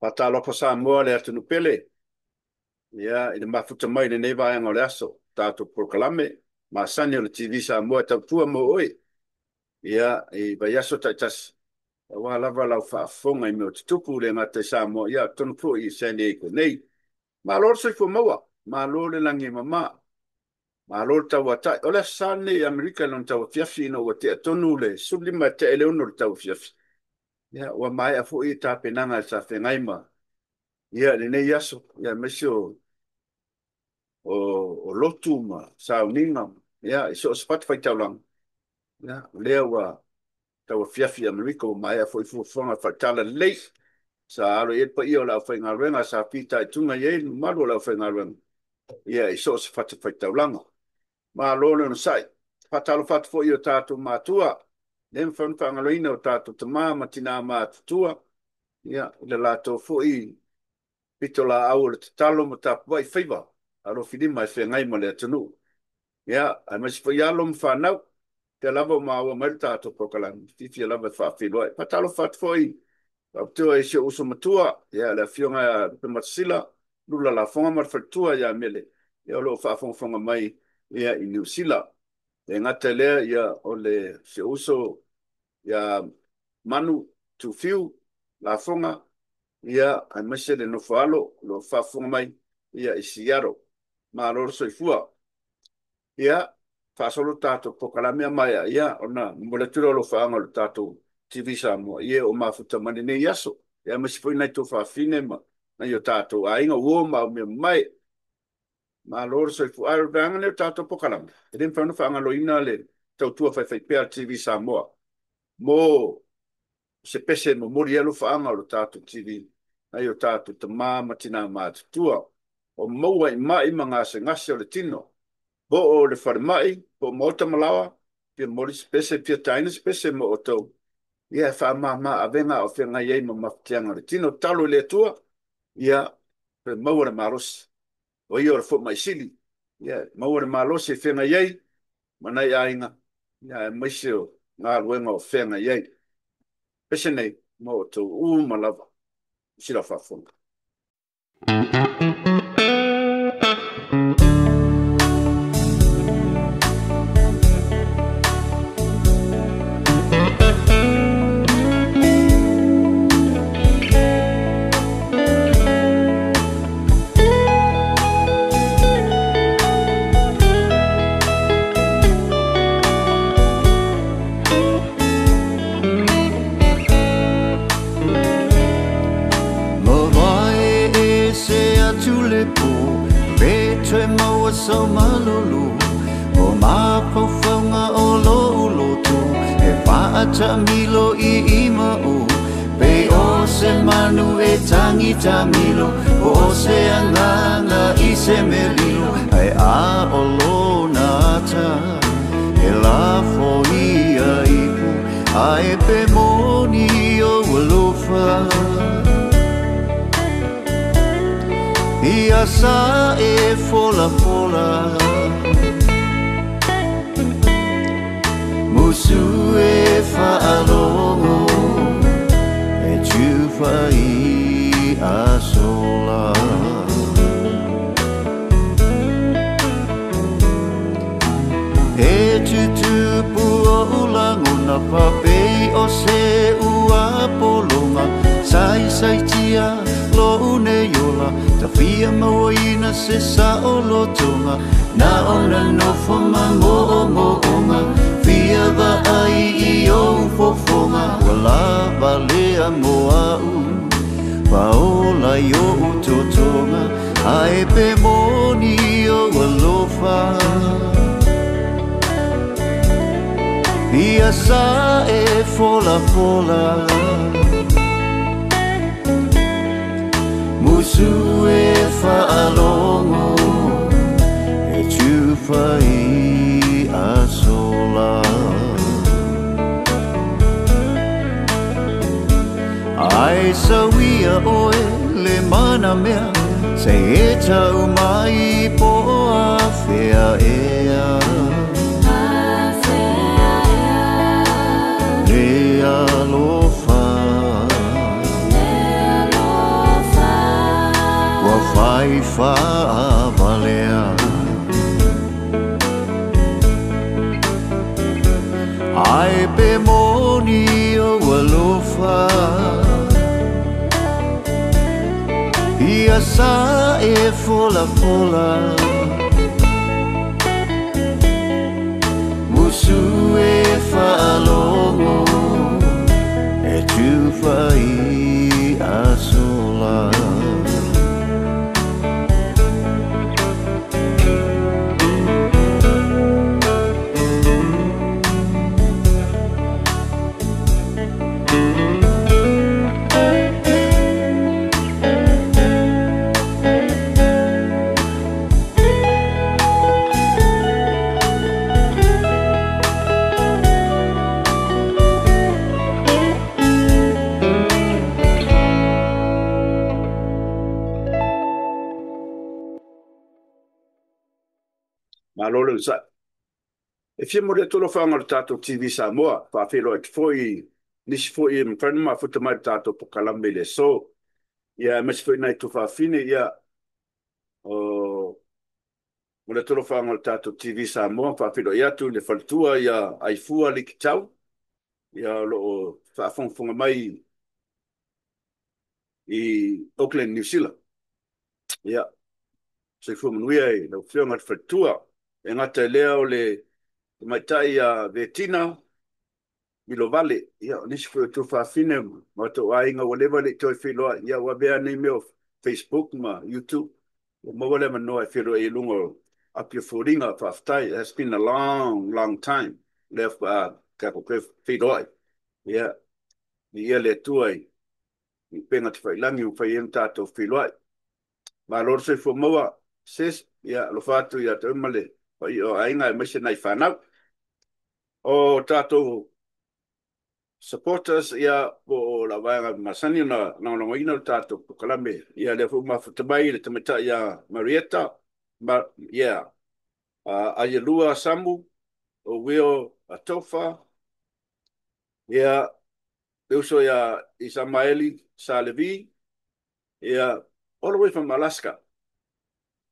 Faatalofa Samoa le atunuu pele, ia, i le mafuta mai i lenei vaega o le aso, tatou polokalame masani o le TV Samoa e tautua mo oe, ia, i vaiaso taitasi, aua lava lau faafofoga i mea o tutupu, e le gata i Samoa, a o totonu foi i San Diego nei. Malo le soifua maua, malo le lagi e mama, malo le tauatai. O le Aso Sa lenei i Amerika i lona tauafiafi ina ua tea tonu le 5:55 i le tauafiafi. Ia, ua maea foi tapenaga sa feagai ma lenei aso, aemaise o lotu ma sauniga i so o se fatafaitaulaga. Ia, o lea ua tauafiafi i Amerika ua maea foi fuafuaga faale-talalelei sa alo i ai le paia o le aufaigaluega sa fitaituga i ai le mamalu o le aufaigaluega i so o se fatafaitaulaga. Malo le onosai. E faatalofa atu foi i o tatou matua, e le mafai ona faagaloina o tatou tama ma tina matutua i le latou foi pitolaau o le tatalo ma tapuai faiva alofilima e feagai ma le atunuu. Ia, aemaise foi alo ma fanau, o lea lava ua maua mai le tatou polokalame, e fiafia lava e faafeiloai. E faatalofa atu foi faapitoa i si ou uso matua, le Afioga ia Lupematasila Lula Lafoga ma le faletua ia Mele, o lo o faafogafoga mai i Niu Sila. E le gata i lea, o si ou uso ia Manu Tufiu Lafoga, aemaise le nofo a alo o lo o faafofoga mai i Seattle. Malo le soifua. Ia, faasolo le tatou polokalame a maea, ia, ona momoli atu lea o alofaaga o le tatou TV Samoa i e o mafuta mai i lenei aso, aemaise foi nai tuafafine ma nai o tatou aiga, uo ma aumeamamae. Malo le soifua. A o le vaega lenei o le tatou polokalame, e le mafai ona faagaloina le tautua faifaipea a le TV Samoa mo se pese e momoli ai alofaaga o le tatou TV nai o tatou tama ma tina matutua o maua i mai ma gasegase o le tino, po o le falemai, po o maota ma laoa, fia momoli se pese, fia taina se pese mo outou, ia e faamama avega a o feagai ai ma mafatiaga o le tino. Tatalo i le Atua, ia toe maua le malosi, o ia o le fomai sili, ia maua le malosi e feagai ai ma nai aiga, aemaise o galuega o feagai ai. Pese nei mo outou uma lava i sila faafofoga. Mavae e se atu le po, pe toe maua sau malolo, o mafaufauga o lou loto, e faatamilo i ima o, pe o se manu e tangi tamilo, o se agaga i se melilo, ae a o lona ata, e lafo ia ipu, ae pe moni o alofa. Ia sa e fola fola, musu e faalogo, e tufa i asola. E tutupu o ulagona faapei o se ua pologa, saisaitia lou nei ola, tafia mauaina se saolotoga, na ona nofo ma moomooga, fia vaai i ou fofoga, ua lava lea mo au. Paola i o utotonga Ae pe moni o alofa Ia sa e fola fola Musu e whaalongo E tūwhai a sola Ai sawia oe le mana mea Se e tau mai po a fea ea Le alofa Ua whai whaavalea Ai pe moni o alofa Ia sa e fola fola Musu e whaalongo E tūwhai a sola Malo le onosai. E fia momoli atu alofaga o le tatou TV Samoa, faafeiloai atu foi i nisi foi e mafai ona mafuta mai i le tatou polokalame i le aso. Ia aemaise foi nai tuafafine, ia o momoli atu alofaga o le tatou TV Samoa, faafeiloai atu i le faletua ia Aifua Likitau, ia o lo o faafogafoga mai i Auckland, New Zealand. Ia, soifua manuia i lau Afioga i le faletua. E gata i lea o le tamaitai ia Vetina Milovale, ia o nisi foi o tuafafine ma o aiga ua leva le i toe feiloai, ia ua avea nei mea o Facebook ma YouTube, ua maua le avanoa e feiloai i luga o api o foliga. Faafetai, it has been a long, long time lea tatou toe feiloai. Ia, viia le Atua i upega tafailagi ua mafai ai ona tatou feiloai. Malo le soifua maua, sis, ia alofa atu ia te oe ma le paia o aiga aemaise nai fanau. O tatou supporters, ia, po o lau vaega masani ona lagolagoina le tatou polokalame. Ia, lea foi ua mafuta mai le tamaitai ia Marietta, yeah, Aialua Samu, o Will Atofa, ia, le uso ia Isamaeli Salevi, ia, all the way from Alaska.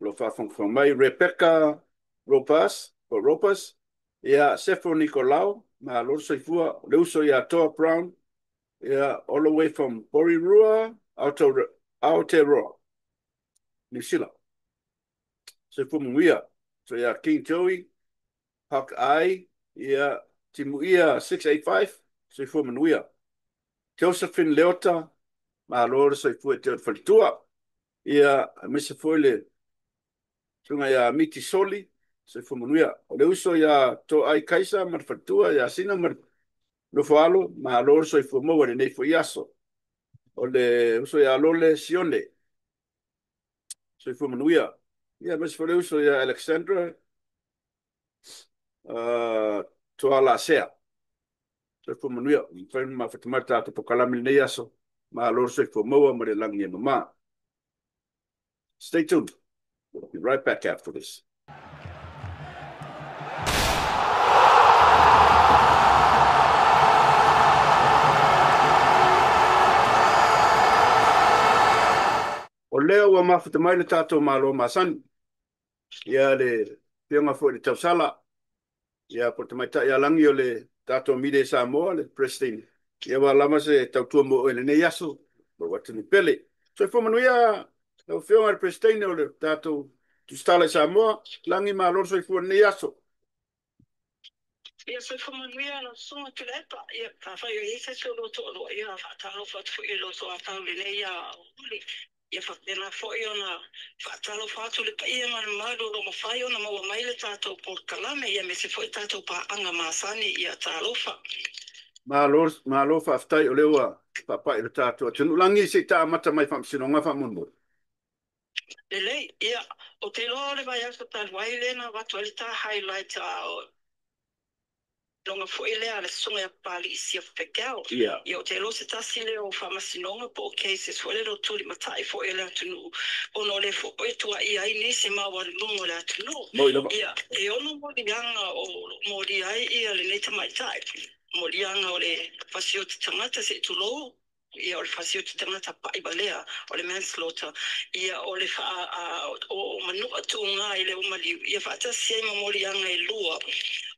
O lo o faafogafoga mai Rebecca Ropas, po Ropas, ia, Sefo Nicolau, malo le soifua, le uso ia Toa Brown, ia, all the way from Porirua, Aotearoa, New Zealand. Soifua manuia. So ia King Joey, Hawkeye, ia, Timuia 685, soifua manuia. Josephine Leota, malo le soifua i te o le faletua. Ia, aemaise foi le susuga ia Miti Soli, soifua manuia. O le uso ia Toai Kaisa ma le faletua ia Sina ma le nofo alo, malo le soifua maua i lenei foi aso. O le uso ia Lole Sione, soifua manuia. Ia, aemaise foi le uso ia Alexandra Tualasea, soifua manuia. Mafai ona mafuta mai le tatou polokalame i lenei aso. Malo le soifua maua ma le lagi e mama. Stay tuned. We'll be right back after this. O lea ua mafuta mai le tatou Malo masani. Ia le afioga foi i le tausala, ia po o le tamaitai alagi o le tatou Media Samoa, le President. Ia ua lava se tautua mo oe i lenei aso, lou atunuu pele. Soifua manuia lau afioga i le President o le tatou Tusitala i Samoa, lagi malo le soifua i lenei aso. Ia soifua manuia lau Susuga Tuilaepa. Ia, afai o i ai se isi o lua toalua, ia faatalofa atu foi i lo soatau lenei aoauli. Ia faapena foi ona faatalofa atu i le paia ma le mamalu o lo o mafai ona maua mai le tatou polokalame, ia aemaise foi tatou paaga masani. Ia talofa. Malo, malo faafetai o lea ua faapai i le tatou atunuu. Lagi se i ta amata mai faamasinoga faamolemole. Lelei, ia, ou te iloa o le vaiaso talu ai lea na avatu ai le ta highlight a o iloga foi lea a le Susuga ia Papalii Siafu Pekeo. Ia, ou te iloa o se tasi lea o faamasinoga po o cases foi lele o tulimatai foi e le atunuu ona o lea foi e tuuaia ai nisi maualuluga o le atunuu. Moi lava. Ia, e ono moliaga o lo o molia ai ia lenei tamaitai, moliaga o le fasioti tagata se i tulou, ia o le fasioti tagata pa'i valea, o le manslaughter, ia o le faa o manua tuga i le maliu, ia faatasi ai ma moliaga e lua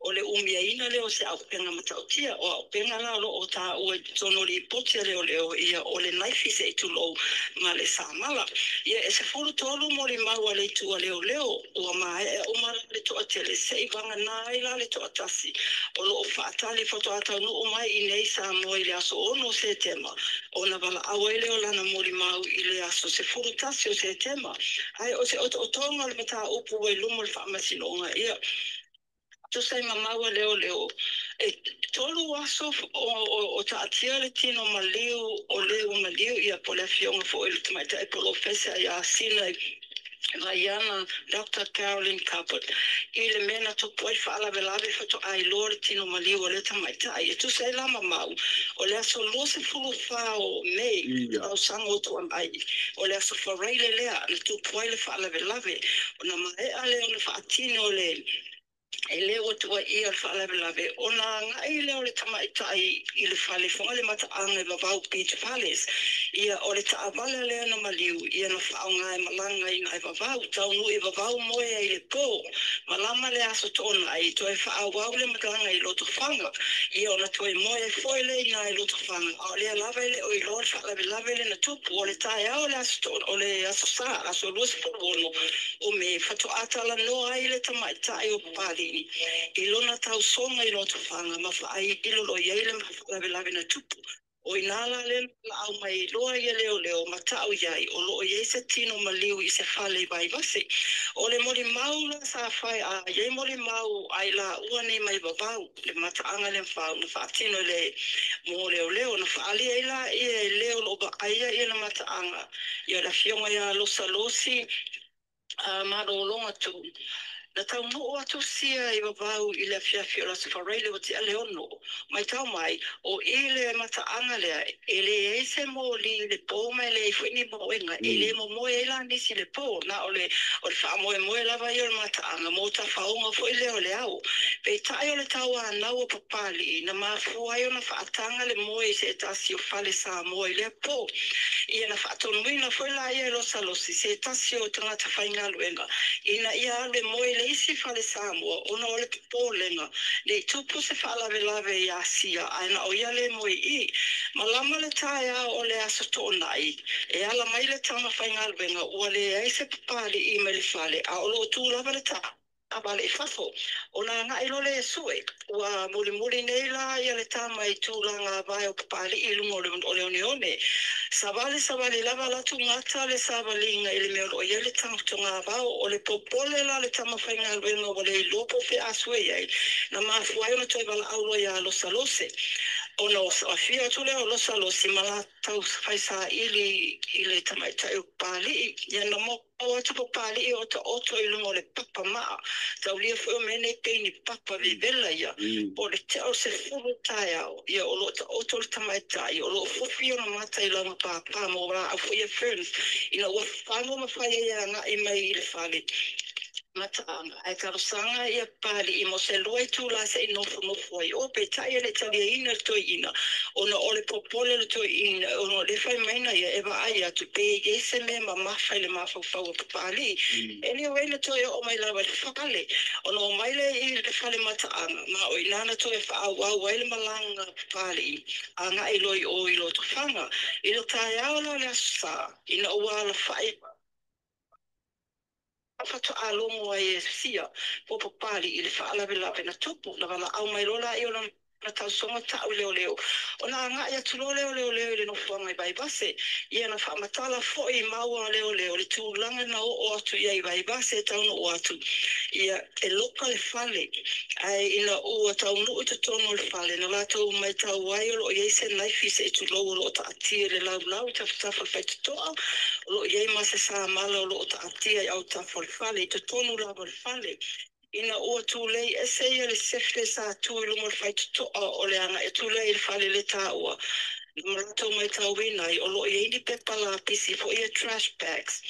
o le umiaina lea o se auupega matautia. O auupega la o lo o taua i totonu o lipoti a leoleo, ia o le naifi se i tulou ma le samala. Ia e 13 molimau a le itu a leoleo ua maea uma la le toatele, se'i vagana ai la le toatasi o lo o faatali faatoa taunuu mai i nei Samoa i le aso 6 o Setema, ona valaau ai lea o lana molimau i le aso 11 o Setema. Ae o se otootoga o le mataupu ua i luma o le faamasinoga, ia tusa ai ma mau a leoleo, e 3 aso o taatia le tino maliu o le ua maliu, ia po o le afioga foi i le tamaitai polofesa ia Sina Vaiana Dr. Carolyn Cuthbert i le mea na tupu ai faalavelave faatoa iloa le tino maliu o lea tamaitai. E tusa ai la ma mau o le aso 24 o Mei tausaga o tuanai, o le aso Faraile lea na tupu ai le faalavelave, ona maea lea ona faatino le e le ua tuuaia le faalavelave, ona agai lea o le tamaitai i le fale foga le mataaga i Vavau Beach Palace. Ia o le taavale lea na maliu ia na faaaoga e malaga i Vavau, taunuu i Vavau moe ai i le po, malama le aso toonai toe faaauau le malaga i Lotofaga, ia ona toe moe ai foi lea i ina i Lotofaga, a o lea lava e le o iloa le faalavelave lea na tupu. O le taeao o le aso o le aso Sa, aso 26 o Me, faatoa talanoa ai le tamaitai o Papalii i lona tausoga i Lotofaga ma faailo o i ai le faalavelave na tupu. O ina la lea na valaau mai loa ia leoleo ma ta'u i ai o lo o i ai se tino maliu i se fale i Vaivase. O le molimau la sa fai a i ai molimau ai laua nei mai Vavau, le mataaga lea fau na faatino i le mo leoleo, na faaalia ai laia e le o lo o vaaia ia le mataaga, ia le afioga ia Losalosi malologa tu. Na taunuu atu sia i Vavau i le afiafi o le Aso Faraile ua tea le 6. Matau mai, o i le mataaga lea, e leai se moli i le po ma e leai foi ni moega, e le momoe ai la nisi i le po, na o le faamoemoe lava ia o le mataaga mo tafaoga foi lea o le ao. Peitai o le tauanau o Papalii na mafua ai ona faataga le moe i se tasi o fale Samoa i lea po. Ia na faatonuina foi la ia e Losalosi se tasi o tagata faigaluega ina ia alu e moe i le isi fale Samoa ona o le popolega nei tupu se faalavelave i Asia ae na o ia le moe i i. Malama le taeao o le aso toonai e ala mai le tama faigaluega ua leai se Papalii mai le fale, a o lo o tu lava le taavale i fafo. Ona agai loa lea e sue, ua mulimuli nei la ia le tama i tulaga avae o Papalii i luga o le oneone. Savali savali lava alu atu gata le savaliga i le mea o lo o i ai le togavao. O le popole la le tama faigaluega ua le iloa po o fea a sue i ai, na mafua ai ona toe valaau loa ia Losalose. Ona afio atu lea o Losalosi ma latou fai saili i le tamaitai o Papalii. Ia na maua atu Papalii o taoto i luga o le papa maa, taulia foi o mea nei peini papa vevela ia, po o le tea o le 10 taeao, ia o lo o taoto le tamaitai, o lo o fofi ona mata i lana pāpā ma laau foi ia ferns, ina ua fafaga ma fai ai e agai mai i le fale mataaga. Ae talosaga ia Papalii mo se 2 itula se i nofonofo ai o, peitai e le taliaina le toeaina ona o le popole o le toeaina, ona o le fai mai na ia e vaai atu pe i ai se mea mamafa i le mafaufau o Papalii. Anyway, na toe oo mai lava i le fale, ona o mai lea i le fale mataaga, ma o ina na toe faaauau ai le malaga a Papalii agai loa i o i Lotofaga. I le taeao la o le aso Sa, ina ua alafai Faatoa logo ai e Sia po o Papalii i le faalavelave na tupu, na valaau mai loa laia o lona tausoga ta'u i leoleo, ona agai atu loa lea o leoleo i le nofoaga i Vaivase. Ia na faamatala foi i mau a leoleo le tulaga na oo atu i ai i Vaivase e taunuu atu, ia e loka le fale, ae ina ua taunuu i totonu o le fale, na latou matau ai o lo o i ai se naifi se i tulou o lo o taatia i le laulau i tafatafa o le faitotoa, o lo o i ai ma se samala o lo o taatia i autafa o le fale, i totonu lava o le fale. Ina ua tulei ese ia le sefe sa tu i luma o le faitotoa o le agai atu lea i le fale le taua, na latou matauina ai o lo o i ai ni pepa lapisi foi ia trash bags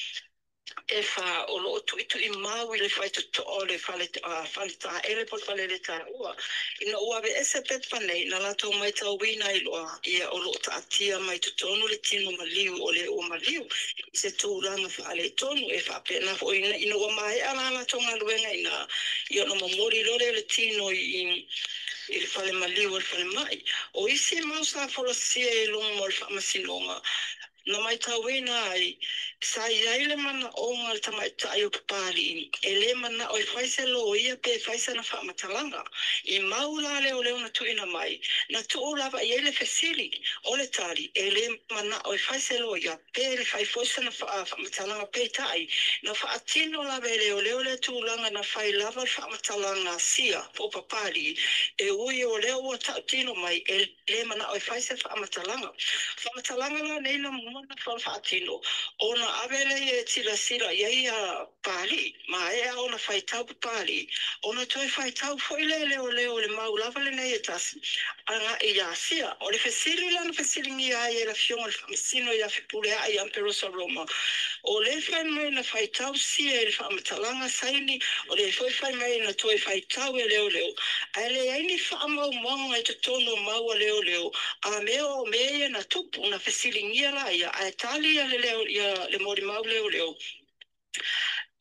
e fa o lo o tuituimau i le faitotoa o le fale, fale taele po o le fale le taua. Ina ua aveese pepa nei, na latou matauina ai loa ia o lo o taatia mai totonu le tino maliu o le ua maliu i se tulaga faaletonu. E faapena foi ina ua maea la latou galuega ina ia ona momoli loa lea o le tino i le fale maliu o le falemai. O isi mau sa folasia i luma o le faamasinoga, na matauina ai sa i ai le manaoga o le tamaitai o Papalii e lē manao e fai se loia pe fai sana faamatalaga. I mau la leoleo na tuuina mai, na tuu lava i ai le fesili, o le tali e lē manao e fai se loia pe le fai foi sana faamatalaga. Peitai na faatino lava e leoleo le tulaga na fai lava le faamatalaga a Sia po o Papalii, e ui o lea ua tautino mai e lē manao e fai se faamatalaga. Faamatalaga la nei na mua na faatino ona ave lea e silasila i ai ia Papalii, maea ona faitau Papalii, ona toe faitau foi lea leoleo i le mau lava lenei e tasi agai ia Sia. O le fesili la na fesiligia ai e le afioga i le faamasino ia Fepuleai Amperosa Roma, o le fai mai na faitau Sia i le faamatalaga saini, o le foi fai mai na toe faitau e leoleo, ae leai ni faamaumauga i totonu o mau a leoleo a mea o mea ia na tupu. Na fesiligia laia ae tali ia le leo ia le molimau leoleo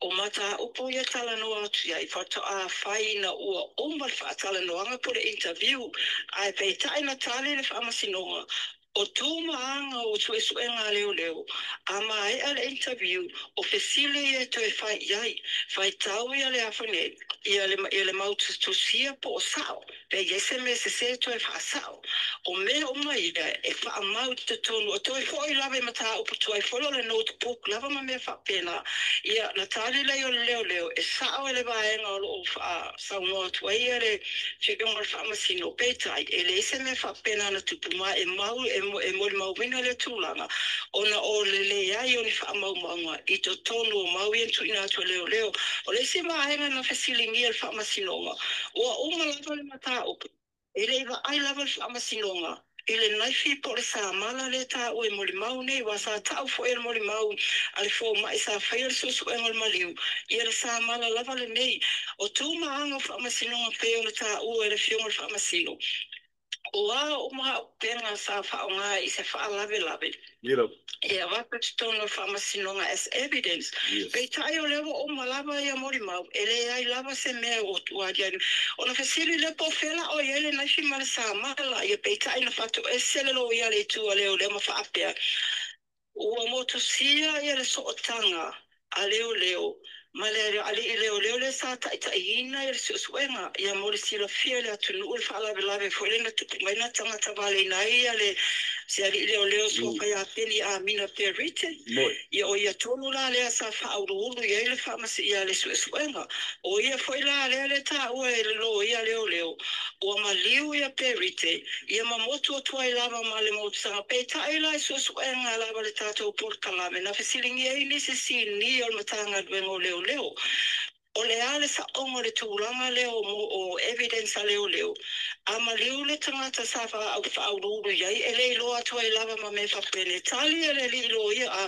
o mataupu ia talanoa atu i ai faatoa fai ina ua uma le faatalanoaga po o le interview. Ae peitai na tali le faamasinoga o tu ma aga o suesuega a leoleo a maea le interview, o fesili ia e toe fai i ai, faitau ia le afane ia le mau tusitusia po o sao, pe i ai se mea sesē toe faasao. O mea uma ia e faamau i totonu o toe foi lava i mataupu tuai foi o le notebook lava ma mea faapena. Ia na tali lea o le leoleo e sao e le vaega o lo o faasaunoa atu ai ia le afioga o le faamasino, peitai e leai se mea faapena na tupu ma e mau e molimauina le tulaga ona o le leai o ni faamaumauga i totonu o mau ia na tuuina atu e leoleo. O le isi vaega na fesiligia le faamasinoga, ua uma lava le mataupu, e le i vaai lava le faamasinoga i le naifi po o le samala lea taua e molimau nei, aua sa ta'u foi e le molimau a le fomai sa faia le suesuega o le maliu ia le samala lava lenei. O tu ma aga o faamasinoga pei ona taua e le afioga o le faamasino, o a uma auupega sa faaaoga i se faalavelave e avatu i totonu o le faamasinoga as evidence. Peitai o lea ua uma lava ia molimau, e leai lava se mea ua aliali. Ona fesili lea po o fea la o i ai le naifi ma le samala. Ia peitai na faatoese le loia le itu a leoleo ma faapea ua motusia ia le sootaga a leoleo ma le alii leoleo lea sa taitaiina ia le suesuega ia mo le silafia i le atunuu le faalavelave foi lea na tupu mai na tagata valeina ai ia le se alii leoleo suafa ia Peni Amina Perite. Ia o ia tonu la lea sa faauluulu i ai le faamasi ia le suesuega. O ia foi la lea le taua e le loia leoleo ua maliu ia Perite ia ma motu atu ai lava ma le motusaga. Peitai la i suesuega lava le tatou polokalame na fesiligia ai nisi sinia o le Matagaluega o Leoleo, o le a le saoga o le tulaga lea o evidence a leoleo a maliu le tagata sa faauluulu i ai, e le iloa atu ai lava ma mea faapena. Tali e le alii loia a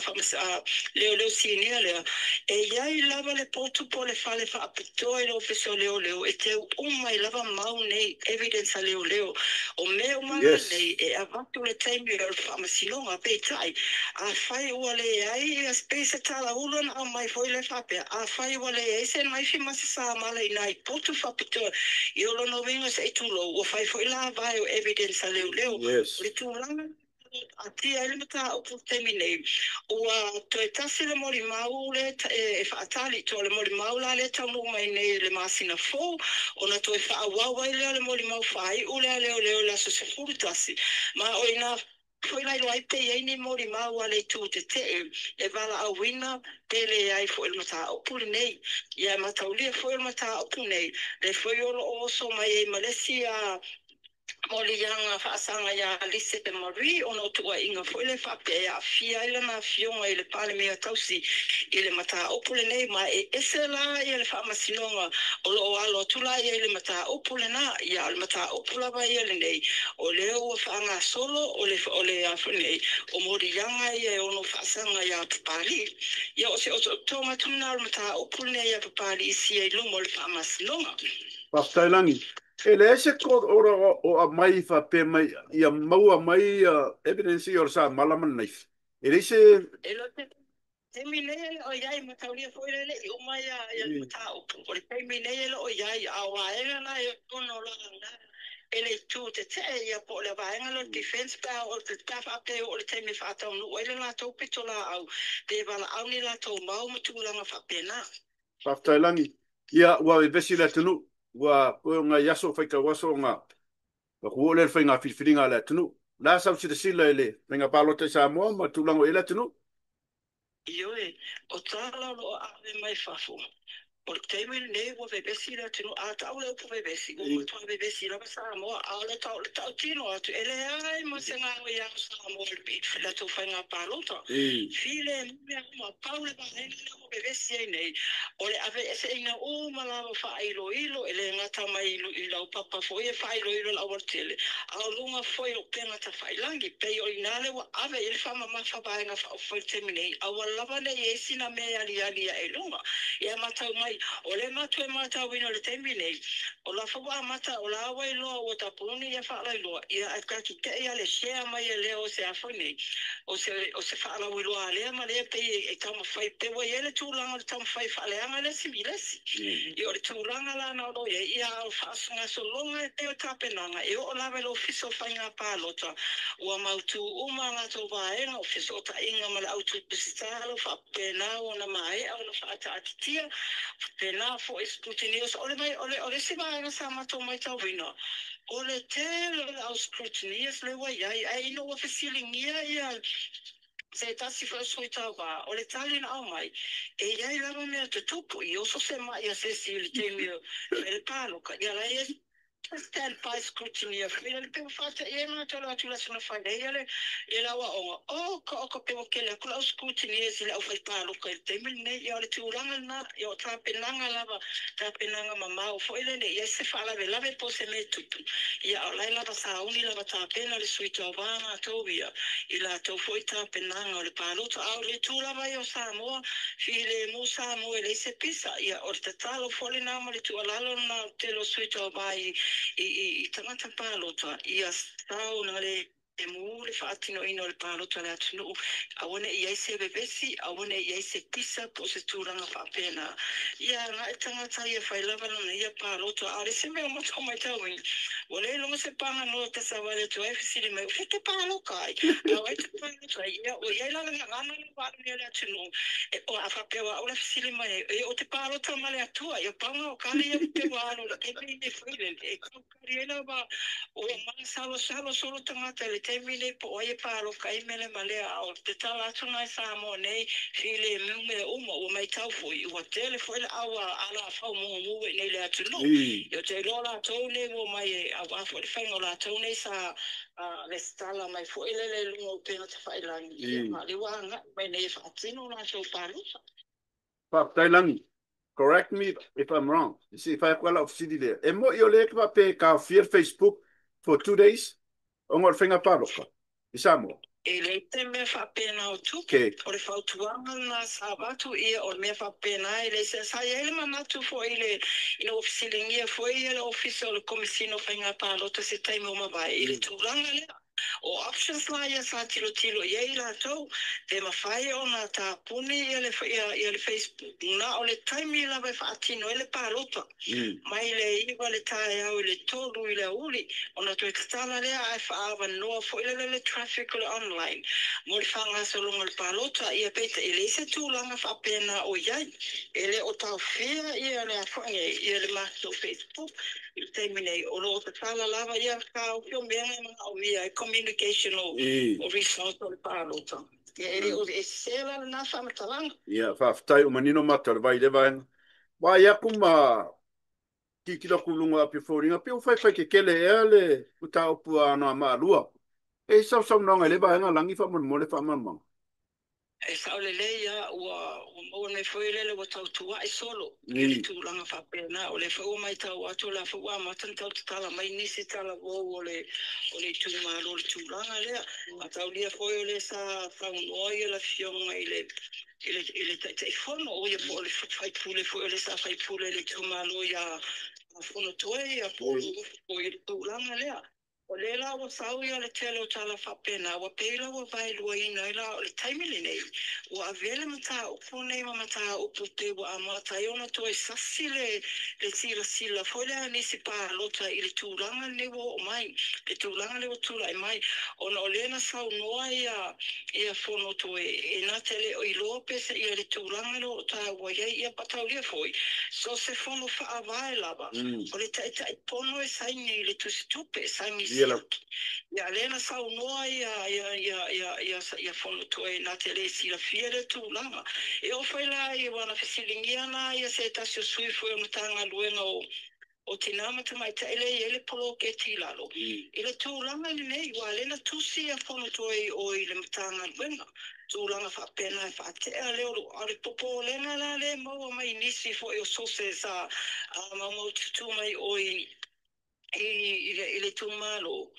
leoleo sinia lea e i ai lava le potu po o le fale faapitoa i le ofisa o leoleo e teu uma ai lava mau nei evidence a leoleo. O mea uma nei e avatu le taimi o le faamasinoga. Peitai afai ua leai ia pei se talaulu na aumai foi le faapea afai ua leai se naifi ma se samala i nai potu faapitoa, ia o lona uiga se i tulou ua fai foi la vae o evidence a leoleo. O le tulaga o taatia ai le mataupu i le taimi nei, ua toe tasi le molimau lea e faatali i tua, o le molimau la lea e taunuu mai nei i le masina fou, ona toe faaauau ai lea o le molimau faaiu lea a leoleo i le aso 11, ma o i ina foi la iloa ai pe i ai ni molimau a le itu tetee e valaauina pe leai foi le mataupu lenei. Ia e mataulia foi o le mataupu nei, lea foi o lo o oso mai ai ma le isi a moliaga faasaga iā Lise Marie ona o tuuaiga foi lea faapea e aafia ai lana afioga i le Palemia tausi i le mataupu lenei, ma e ese la ia le faamasinoga o lo o alo atu la i ai le mataupu lena. Ia, o le mataupu lava ia lenei o lea ua faagasolo o le o le a foi nei o moliaga ia e ono faasaga iā Papalii. Ia, o se otootoga atu lena o le mataupu lenei iā Papalii i sia i luma o le faamasinoga. Faafetai Lagi. E leai se court order o aumai faapea mai ia maua mai evidence ia o le samala ma le knife. E leai se. E le o se taimi nei e le o i ai, mataulia foi lea e le i uma ia le mataupu. O le taimi nei e le o i ai, a o vaega na e ono laga e le itu tetee ia po o le vaega lea o le defense pe a pe a faapea e oo i le taimi e faataunuu ai le latou pitolaau pe valaau ni latou mau ma tulaga faapena. Faafetai Lagi. Ia, ua vevesi le atunuu. Ua toe o nai aso faitau aso ona avatu oo lea i le faiga filifiliga a le atunuu. O le a sau silasila i le faiga palota i Samoa ma tulaga o i ai le atunuu? Ioe, o tala o lo o ave mai fafo. O le taimi lenei ua vevesi le atunuu. A tau le upu vevesi, ua matua vevesi lava Samoa. A o le tautino atu, e leai ma se gaoiao o Samoa i le latou faiga palota. Filemu mea uma, pau le vaega lea ua vevesi ai nei, o le aveeseina uma lava o faailoilo, e le gata mai i laupapa foi e faailoilo i le aualatele, a o luga foi o upega tafailagi. Pei o i ina lea ua ave i ai le faamamafa vaega faaupufai i le taimi nei, aua lava ne i i ai sina mea e aliali ae i luga. Ia matau mai, o lea matou e matauina i le taimi nei, o la foi ua amata, o la ua iloa ua tapuni ia faalailoa, ia ae tatou te i a le share mai e lea o se a foi nei, o se, o se faalauiloa a lea ma lea pei e taumafai, pei ua i ai le tulaga o le taumafai e faaleaga le isi i le isi. Ia o le tulaga la na o lo o i ai, ia a o faagasologa e pei o tapenaga e oo lava i le Ofisa o Faiga Palota, ua mautū uma a latou vaega o fesootaiga ma le au tusitala ua faapena ona maea ona faataatitia, faapena foi scrutineers. O le, o le, o le isi vaega sa matou matauina, o le tele o le au scrutineers lea ua i ai, ae ina ua fesiligia ia se tasi foi o sui tauva, o le tali na aumai, e i ai lava mea tutupu, i oso se ma'i a se isi i le taimi e fai ai le paloka, ia la e i ai stand by scrutineer foi lele pe ua faata'i ai matou le o atu i le aso na fai ai ia le ia le aoaoga, oka oka pe ua tele atu le au scrutineers i le aufai paloka i le taimi lenei. Ia o le tulaga lena, ia o tapenaga lava, tapenaga mamao foi lele i ai se faalavelave po o se mea e tupu, ia a o la e lava sauni lava tapena le sui tauva matou ia i latou foi tapenaga o le palota. A o le itu lava ia o Samoa, filemu Samoa e leai se pisa, ia o le tatalo foi lena ma le tuualalo lena o le tele o sui tauva i i tagata palota, ia saogalemu le faatinoina o le palota a le atunuu, aua ne i i ai se vevesi, aua ne i i ai se pisa po o se tulaga faapena. Ia agai tagata ia fai lava lana ia palota. A o le isi mea ua matou matauina, ua le iloga se paganoa e savali atu ai fesili mai, o fea e te paloka ai? A o ai e te paloka ai? Ia, ua i ai la le gagana lea ua alu nei a le atunuu, e, o, a faapea o au la e fesili mai ai, e, ou te palota ma le Atua. Ia, pau lena o tali ia pei ua alu i le taimi lenei foi lele, e tautali ai lava, ua masalosalo solo tagata i le taimi lenei po o ai e paloka ai mea lea ma lea. A o te tala atu lena i Samoa nei, filemu mea uma, ua matau foi, ua tele foi le au a alafau mumu i inei i le atunuu. Ia ou te iloa latou nei ua omai aua foi le faiga o latou nei sa resitala mai foi lele i luga o upega tafailagi, ia ma o lea ua agai mai nei e faatino latou palota. Faafetai Lagi. Correct me if I'm wrong. Se i fai atu lava lau fesili lea. E moni o lea e te faapea e taofia le Facebook for 2 days ona o le faiga palota i Samoa? E leai se mea faapena o tupu. O le fautuaga lena sa avatu ia o le mea faapena e leai se. Sa i ai le manatu foi i le ina ua fesiligia foi ia le Ofisa o le Komesina o Faiga Palota i se taimi ua mavae i le tulaga lea. O options la ia sa tilotilo i ai latou, pe mafai ona tapuni ia le ia le Facebook na o le taimi lava e faatino ai le palota, mai le 9 le taeao i le 3 i le aoauli, ona toe tatala lea ae faaavanoa foi lele le traffic o le online mo le faagasologa o le palota. Ia peitai e leai se tulaga faapena o i ai, e le o taofia ia le a foi nei ia le matou Facebook i le taimi nei, o lo o tatala lava ia taofi o mea e manaomia ai communication o results o le palota. Ia e le o e sese la lena faamatalaga. Ia, faafetai ua manino mata o le vai i le vaega. Vaai aku ma tilotilo aku i luga o Apia Foliga, pe ua faifai tetele ea le mataupu a Anoamaa 2. E i ai sau saunoaga i le vaega Lagi faamolemole faamalamalamaga. E sao lelei lava, ua maua nei foi lele ua tautua'i solo i le tulaga faapena. O lea foi ua matau atu, o la foi ua amata ona tau tatala mai nisi talavou o le itumalo i le tulaga lea. A taulia foi o lea sa saunoa le Afioga i le Taitaifono, o ia po o le faipule foi o lea sa faipule i le itumalo ia Fonotoe ia po o i le tulaga lea. O lea la ua sau ia le tele o tala faapena, ua pei la ua vaeluaina ai la o le taimi lenei, ua avea le mataupu nei ma mataupu pei ua amata ai ona toe sasi le silasila foi lea a nisi palota i le tulaga lenei ua oo mai, le tulaga lea ua tulai mai, ona o lea na saunoa ia Fonotoe e na te le o iloa pe se ia le tulaga lea o taua i ai ia pataulia foi, so se fono faavae lava, o le taitai pono e saini i le tusitupe, saini siaki. Ia lea na saunoa ia Fonotoe na te le silafia le tulaga. E oo foi la i wana fesiligia na ia se tasi o sui foi o Matagaluega o Tina ma Tamaitai lea e i ai le poloketi i lalo. I le tulaga lenei, ua lea na tusi ia Fonotoe i o i le Matagaluega. Tulaga faapena e faatea lea o le popolega la lea maua mai nisi foi o sources sa maumaututu mai o i le itumalo.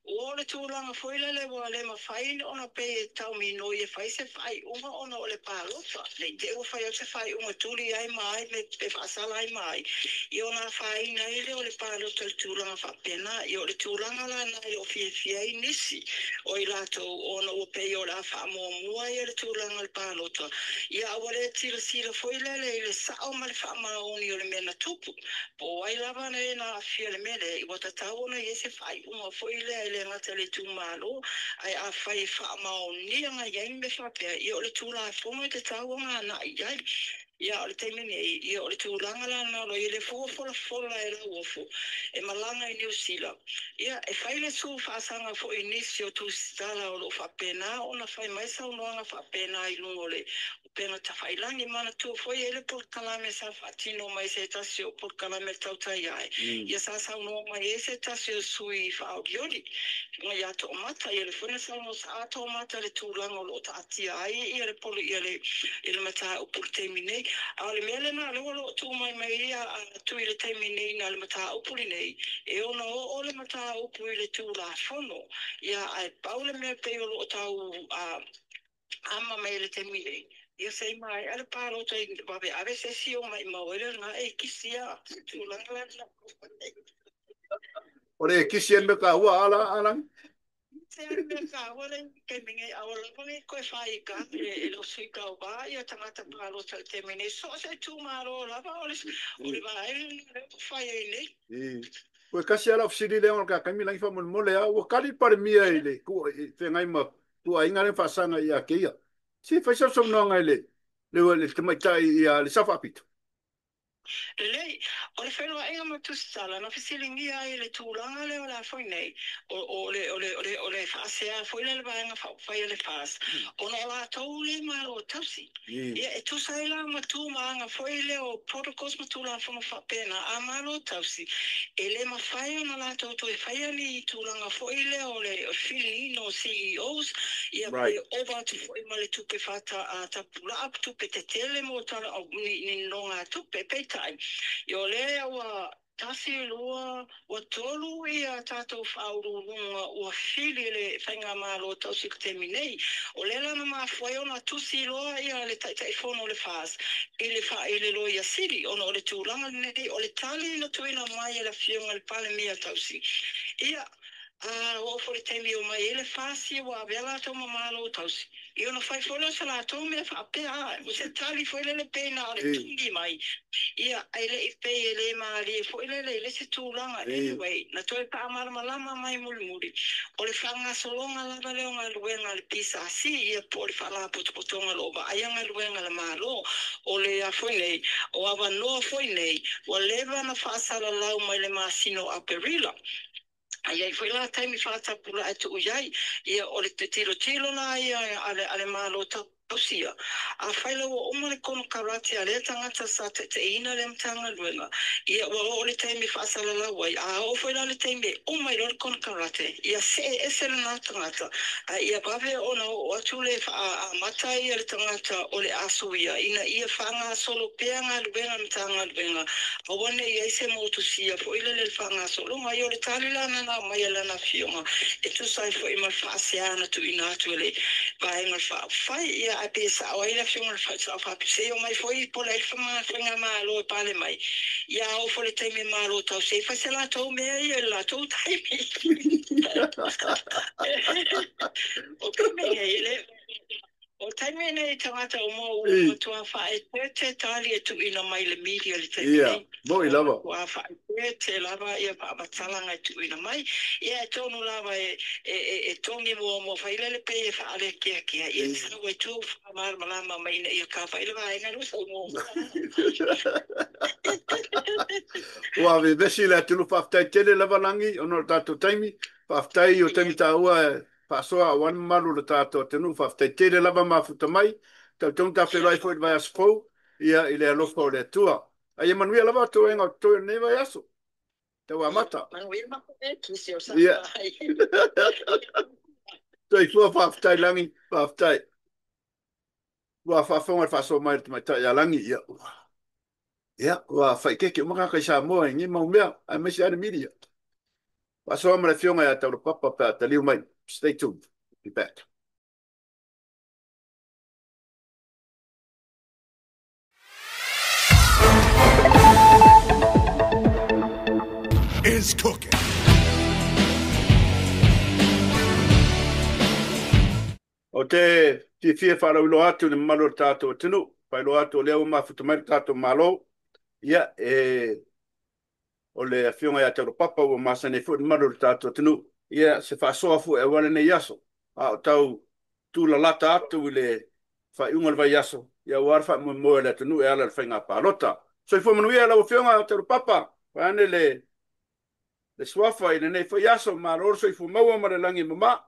Ua o le tulaga foi lele ua le mafai ona pei e tauminoi e fai se faaiuga ona o le palota. Nei te i ua fai atu se faaiuga tuli ai ma ai pe faasala ai ma ai. Ia ona afaina ai lea o le palota i le tulaga faapena. Ia o le tulaga la na e le o fiafia ai nisi o i latou ona ua pei o le a faamuamua ia le tulaga o le palota. Ia a ua le silasila foi lele i le sao ma le faamaoni o le mea na tupu. Po o ai lava le na aafia i le mea lea, ua tatau ona i ai se faaiuga foi lea e le gata i le itumalo, ae afai e faamaonia nai ai mea faapea, ia o le Tulafono e tatau ona agai i ai. Ia o le taimi nei, ia o le tulaga la lena o lo o i ai le fua folafola e Lauofo e malaga i Niu Sila. Ia e fai le su faasaga foi i nisi o tusitala o lo o faapena ona fai mai saunoaga faapena i luga o le upega tafailagi. Manatua foi e i ai le polokalame sa faatino mai se tasi o polokalame tautai ai. Ia sa saunoa mai ai se tasi o sui faaolioli ia Toomata, ia le foi na saunoa sa Toomata le tulaga o lo o taatia ai ia le polo ia le mataupu i le taimi nei. A o le mea lena lea ua lo o tuu mai mai ia atu i le taimi nei na le mataupu lenei, e ono oo le mataupu i le Tulafono. Ia ae pau le mea pei o lo o tau ama mai i le taimi nei, ia se i maea le palota i vave ave se isi o mai mau ai le lena e kisi a tulaga la na. O le kisi e me ka ua ala ala. Se a mea ka ua le taimi nei, a o lava nei koe whai ka e lo sui kau ba ia tangata palota i le taimi nei. So se itumalo lava o le vaega lea ua fai ai nei. Ua kasi ala fesili lea o ka kaimi langi faamolemole a ua kali palemia i le feagai ma tuuaiga lea faasaga ia te ia. Se fai sausaunoaga i le tamaitai ia le Sao Faapito. Lelei, o le whenua ma tusitala, na fesiligia ai le tulaga lea o le a foi nei, o le faasea foi lea le vaega faaupufai a le FAST, ona o latou le malo tausi. Ia e tusa ai la ma tu ma aga foi lea o protocols ma tulafono faapena a malo tausi, e le mafai ona latou toe faia ni tulaga foi lea o le filiina o CEOs, ia pe ova atu foi ma le tupe faatapulaa, tupe tetele mo tala ni nonogatupe. Peitai, ia o lea ua 1, 2, ua 3 ia tātou faauluuluga ua fili le faigamalo tausi i le taimi nei. O lea la na mafua ai ona tusi loa ia le Taitaifono o le FAST i le Loia Sili, ona o le tulaga lenei o le tali na tuuina mai e le Afioga i le Palemia tausi. Ia A oo foi i le taimi e omai ai le FAST ua avea latou ma Malo tausi, ia ona fai foi lea o se latou mea faapea, a o se tali foi lele pei na o le tuli mai, ia ae le i pei e le malie foi lele i le isi tulaga. Anyway, na toe faamalamalama mai mulimuli, o le faagasologa lava lea o galuega a le PSC, ia po o le Faalapotopotoga o lo o vaaia galuega a le Malo, o le a foi nei, o avanoa foi nei, ua leva ona faasalalau mai le masina o Aperila. A i ai foi la taimi faatapulaa e tuu i ai, ia o le tilotilo la ia a le Malo tausi ia, afai la ua uma le konokarate a lea tagata sa taitaiina lea Matagaluega, ia ua oo le taimi e faasalalau ai, a oo foi la le taimi e uma ai loa le konokarate, ia see ese lena tagata, a ia vave ona oo atu le faaamata ia le tagata o le a suia, ina ia faagasolo pea galuega a le Matagaluega, aua ne i i ai se motusia foi lele i le faagasologa. Ia o le tali la na aumai e lana afioga e tusa ai foi ma le faasea na tuuina atu e le Vaega Faaupufai. Ia ae pei e sao ai le afioga i le Sao Faapito, se i omai foi po o le ai le faigamalo e pale mai, ia a oo foi i le taimi e malo tausi ai, fai se latou mea ia i le latou taimi. O taimi nei, le O taimi nei tagata uma ua matua faaeteete tali e tuuina mai i le media i le taimi nei. Moni lava. Ua matua faaeteete lava ia faamatalaga e tuuina mai. Ia e tonu lava e e togi muamua foi lele pei e faalekeakea ia sau ai tua ua faamalamalama mai ina ia kava ai le vaega lea ua sau muamua. Ua vevesi le atunuu. Faafetai tele lava Lagi ona o le tatou taimi. Faafetai i o taimi taua e faasoa aua le mamalu o le tatou atunuu. Faafetai tele lava mafuta mai. Talitonu ta feiloai foi i le vaiaso fou, ia i le alofa o le Atua. A ia manuia lava toega o totoe o lenei vaiaso. Tau amata. Ia. Soifua faafetai Lagi, faafetai. Ua faafofoga i le faasoa mai a le tamaitai ia Lagi, ia ua ia ua faaeteete uma tagata i Samoa i nei mau mea, aemaise lava le media. Faasoa ma le afioga ia Taulapapa pe a taliu mai. Stay tuned. Be back. Is cooking. Ou te fiafia e faalauiloa atu i le mamalu o le tatou atunuu, faailoa atu o lea ua mafuta mai le tatou Malo, ia, e, o le Afioga ia Taulapapa ua masani ai foi le mamalu o le tatou atunuu, ia, se faasoa foi aua lenei aso, a o tau tulalata atu i le faaiuga o le vaiaso, ia aua le faamoemoe o le atunuu e ala i le faiga palota. Soifua manuia lau Afioga Taulapapa, vaeane le suafa i lenei foi aso, malo le soifua maua ma le lagi e mama.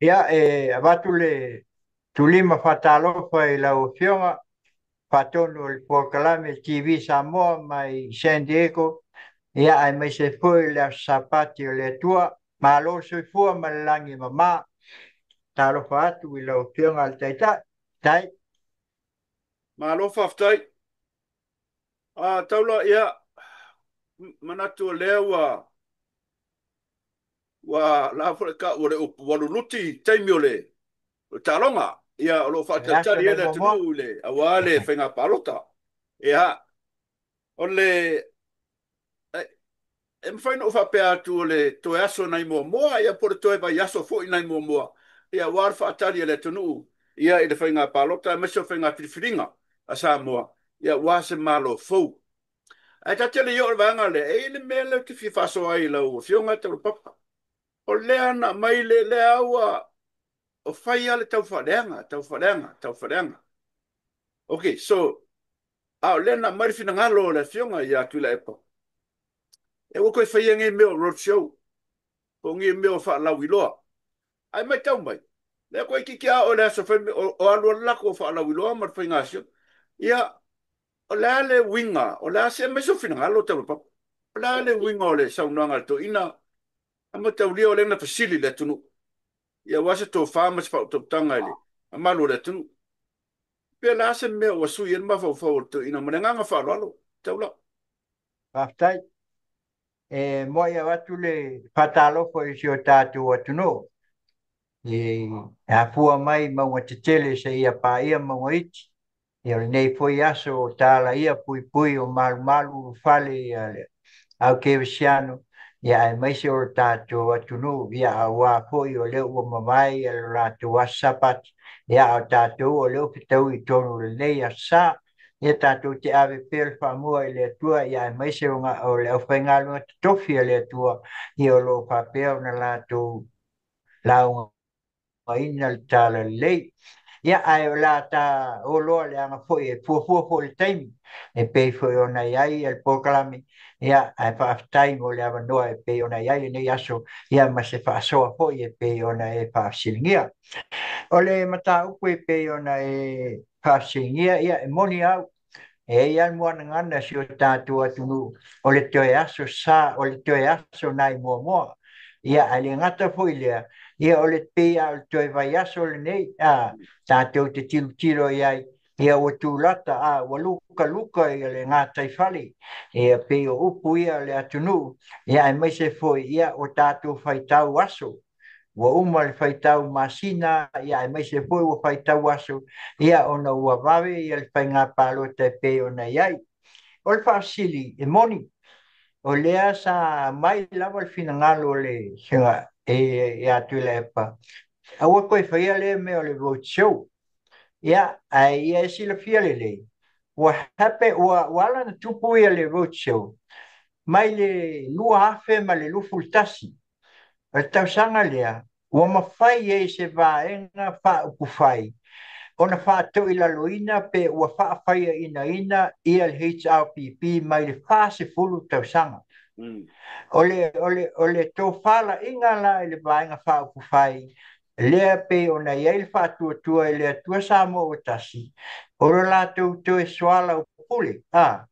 Ia, e avatu le tulima faatalofa i lau Afioga, faatonu o le polokalame TV Samoa mai San Diego, ia aemaise foi le Aso Sapati o le Atua. Malo le soifua ma le lagi e mama. Talofa atu i lau Afioga i le Taitai. Tai. Malo faafetai. A taula, ia, manatu o lea ua ua la foi le tau o le upu, ua luluti i taimi o le taaloga, ia, o lo o faatalitali ai le atunuu i le aua le faiga palota. Ia, o le e mafai ona ou faapea atu o le toe aso nai muamua, ia, po o le toe vaiaso foi nai muamua, ia, aua le faatali a le atunuu, ia, i le faiga palota aemaise o faiga filifiliga a Samoa, ia, aua se Malo fou. Ae ta te le i oo i le vaega lea, e i ai le mea lea ou te fia faasoa ai i lau Afioga Taulapapa. O lea na aumai le lea ua o fai lava le taufaaleaga, taufaaleaga, taufaaleaga. Okay, so, a o lea na aumai le finagalo o le Afioga ia Tuilaepa, e ua toe faia nei mea o road show, po o nei mea o faalauiloa. Ae matau mai, lea toeitiiti lava oo i le aso fai, o alu alu latou faalauiloa ma le faiga sio. Ia, o le a le uiga, o le a se aumai sou finagalo Taulapapa. O le a le uiga o le saunoaga a le toeaina, a mataulia o lea na fesili le atunuu, ia aua se tofa ma se faautautaga i le mamalu o le atunuu. Pe o le a se mea ua sui ai le mafaufau o le toeaina ma le agaga faaaloalo, Taula. Faafetai. E muai avatu le faatalofa i si o tatou atunuu e afua mai mauga tetele seia paia mauga iti. Ia o lenei foi aso o talaia puipui o malumalu ulufale ia le au kerisiano. Ia aemaise o le tatou atunuu, ia auā foi o lea ua mavae ia le latou aso Sapati, ia a o tatou o lea ua fetaui i totonu o lenei aso Sa. Ia tatou te ave pea le faamua i le Atua, ia aemaise o le aufaigaluega totofi a le Atua, ia o lo o faapea ona latou laugaina le talalelei. Ia ae o le a ta o loa leaga foi e fuafua foi le taimi e pei foi ona i ai le polokalame. Ia ae faafetai mo le avanoa e pei ona i ai lenei aso, ia ma se faasoa foi e pei ona e faafesiligia. O le mataupu e pei ona e faafesiligia, ia e moni au, e i ai le muanagana si o tatou atunuu o le toe aso sa, o le toe aso nai muamua. Ia ae le gata foi lea, ia o le pei lava o le toe vaiaso lenei, tatou te tilotilo i ai, ia ua tulata, ua lukaluka ia le gataifale, ia pei o upu ia o le atunuu, ia aemaise foi, ia ua tatou faitau aso, ua uma le faitau masina, ia aemaise foi ua faitau aso, ia ona ua vave ia le faiga palota e pei ona i ai. O le faafesili e moni, o lea sa mai lava le finagalo o le ia Tuilaepa, aua toe faia lea mea o le road show. Ia, ae ia e silafia lelei, ua hape, ua ala ona tupu ia le road show mai le 2021. O le tausaga lea, ua mafai ai se vaega faaupufai ona faatoilaloina pe ua faafaiainaina ia le HRPP mai le 40 tausaga. O le tofalaiga la i le vaega faaupufai, lea pei ona i ai le faatuatua i le Atua Samoa ua tasi, o le latou toe soalaupule. A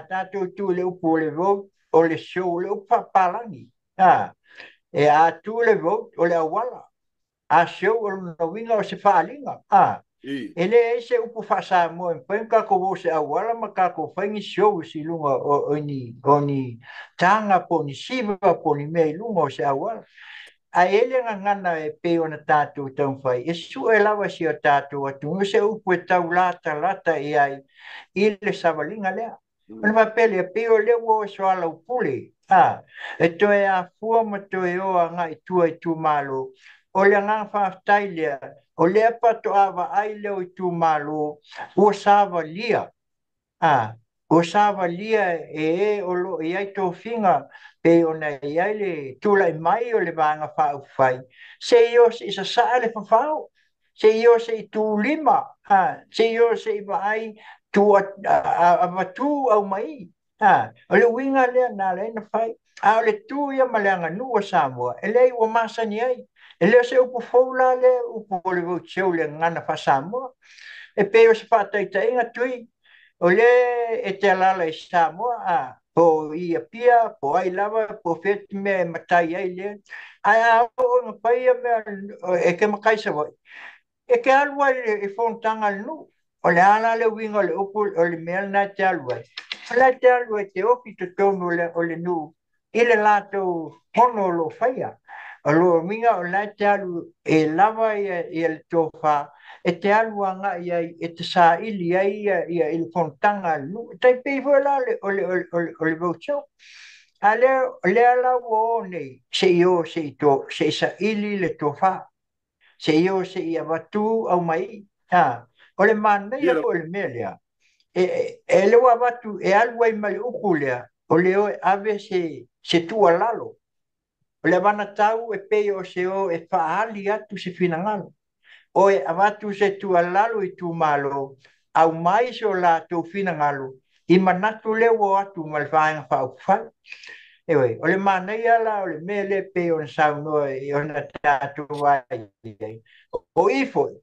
tatou tu i le upu o le road, o le show, o le upu faapalagi. E a tu le road, o le auala. A show, o lona uiga o se faaaliga. E leai se upu faasamoa e mafai ona tatou o se auala ma tatou fai ni shows i luga o ni taga po o ni siva po o ni mea i luga o se auala. Ae i ai le gagana e pei ona tatou taumafai, e sue lava si o tatou atunuu se upu e taulatalata i ai i le savaliga lea. Ona faapea lea, pei o lea ua o e soalaupule, e toe afua ma toe o agai i tua i itumalo. O le agaga faafetai lea, o lea faatoa vaai lea o itumalo ua savalia, ua savalia e o lo o i ai tofiga pei ona i ai le tulai mai o le vaega faaupufai, se i o se i sasaa le fafao, se i o se i tulima, se i o se i vaai tu avatu au mai. O le uiga lea na ala ai na fai. A o le tu ia ma le aganuu o Samoa, e leai ua masani ai. E le o se upu fou la lea upu o le road show le gagana faa-Samoa. E pei o se faataitaiga tui, o lea e te alaala i Samoa, po i Apia, po ai lava, po o fea te mea e matai ai lea. Ae a oo ina fai ia mea e te matai Savaii, e te alu ai i fonotaga a le nuu. O le a la le uiga o le upu o le mea lena e te alu ai. O la e te alu ai te ofi totonu o le nuu i le latou fono o lo o faia. O le uiga o la e te alu e lava ia le tofa, e te alu agai ai, e te saili ai ia i le fonotaga a le nuu. E tai pei foi la o le road show. A lea la ua o nei, se i o se i saili le tofa, se i o se i avatu au mai. O le manaia foi o le mea lea, e le ua avatu e alu ai ma le upu lea, o le o e ave se tuualalo. O le avanatau e pei o se o e faaali atu se finagalo. O e avatu se tuualalo i itumalo, aumai so latou finagalo, i manatu lea ua o atu ma le vaega faaupufai. Eoe, o le manaia la o le mea lea pei ona saunoa i ona tatou ai ai. O i foi,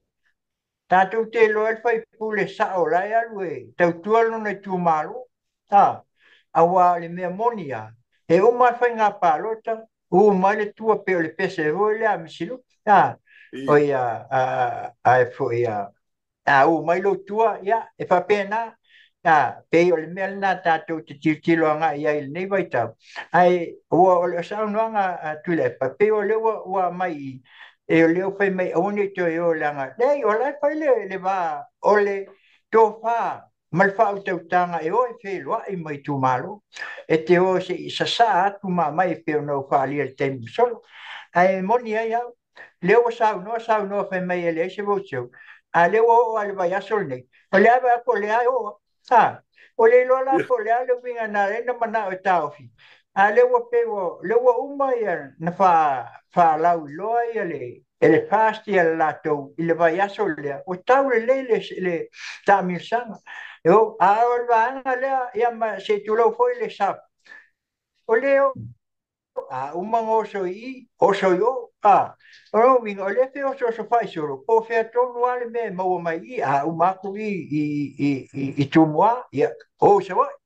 tatou te iloa le faipule sao la e alu e tautua lona itumalo. Auā o le mea moni lava, e uma le faiga palota, u mai le tua pe o le pese foi lea a Misiluki. O ia, a foi a u mai lou tua, ia, e faapena. Pei o le mea lena tatou te tilotilo agai ai i lenei vaitau. Ae ua o le saunoaga a Tuilaepa, pei o lea ua aumai i, e o lea ua fai mai aua ne i toe o leaga. Leai, o la e fai le va o le tofa Ma le faautautaga e o e feiloai ma itumalo. E te o se'i sasaa atu ma aumai e pei ona ou faaalia i le taimi ua sola. Ae moni ai au, lea ua saunoa saunoa fai mai e leai se voucher, a lea ua oo lava i le vaiaso lenei, o lea e vaai atu o lea e oo lava. Ua le iloa la po o le a le uiga na ala ai ona manao e taofi, a lea ua pei ua, lea ua uma ia na faalauiloa ia le e le FAST ia le latou i le vaiaso lea, ua tau lelei le taamilosaga. A o le vaega lea, ia ma se i tulou foi le SAP, o lea a uma ona oso i i, oso i o, a o lona uiga o lea e fia osooso faisolo, po o fea tonu lava le mea e maua mai i i, a uma atu i i Tumua, ia o i Savaii,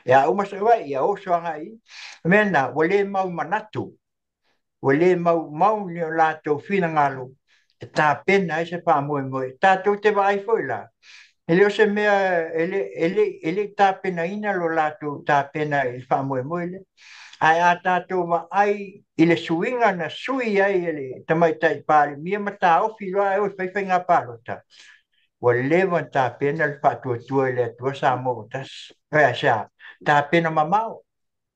ia uma Savaii, ia oso agai i i. O le mea lena, ua le mau manatu, ua le maumau ni o latou finagalo e tapena ai se faamoemoe. Tatou te vaai foi la, e le o se mea e le i tapenaina lo latou tapena i le faamoemoe lea. Ae a tatou vaai i le suiga na sui ai e le Tamaitai Palemia ma taofi loa e o e fai faiga palota, ua leva ona tapena le faatuatua i le Atua Samoa ua tasi. Aisea? Tapena mamao.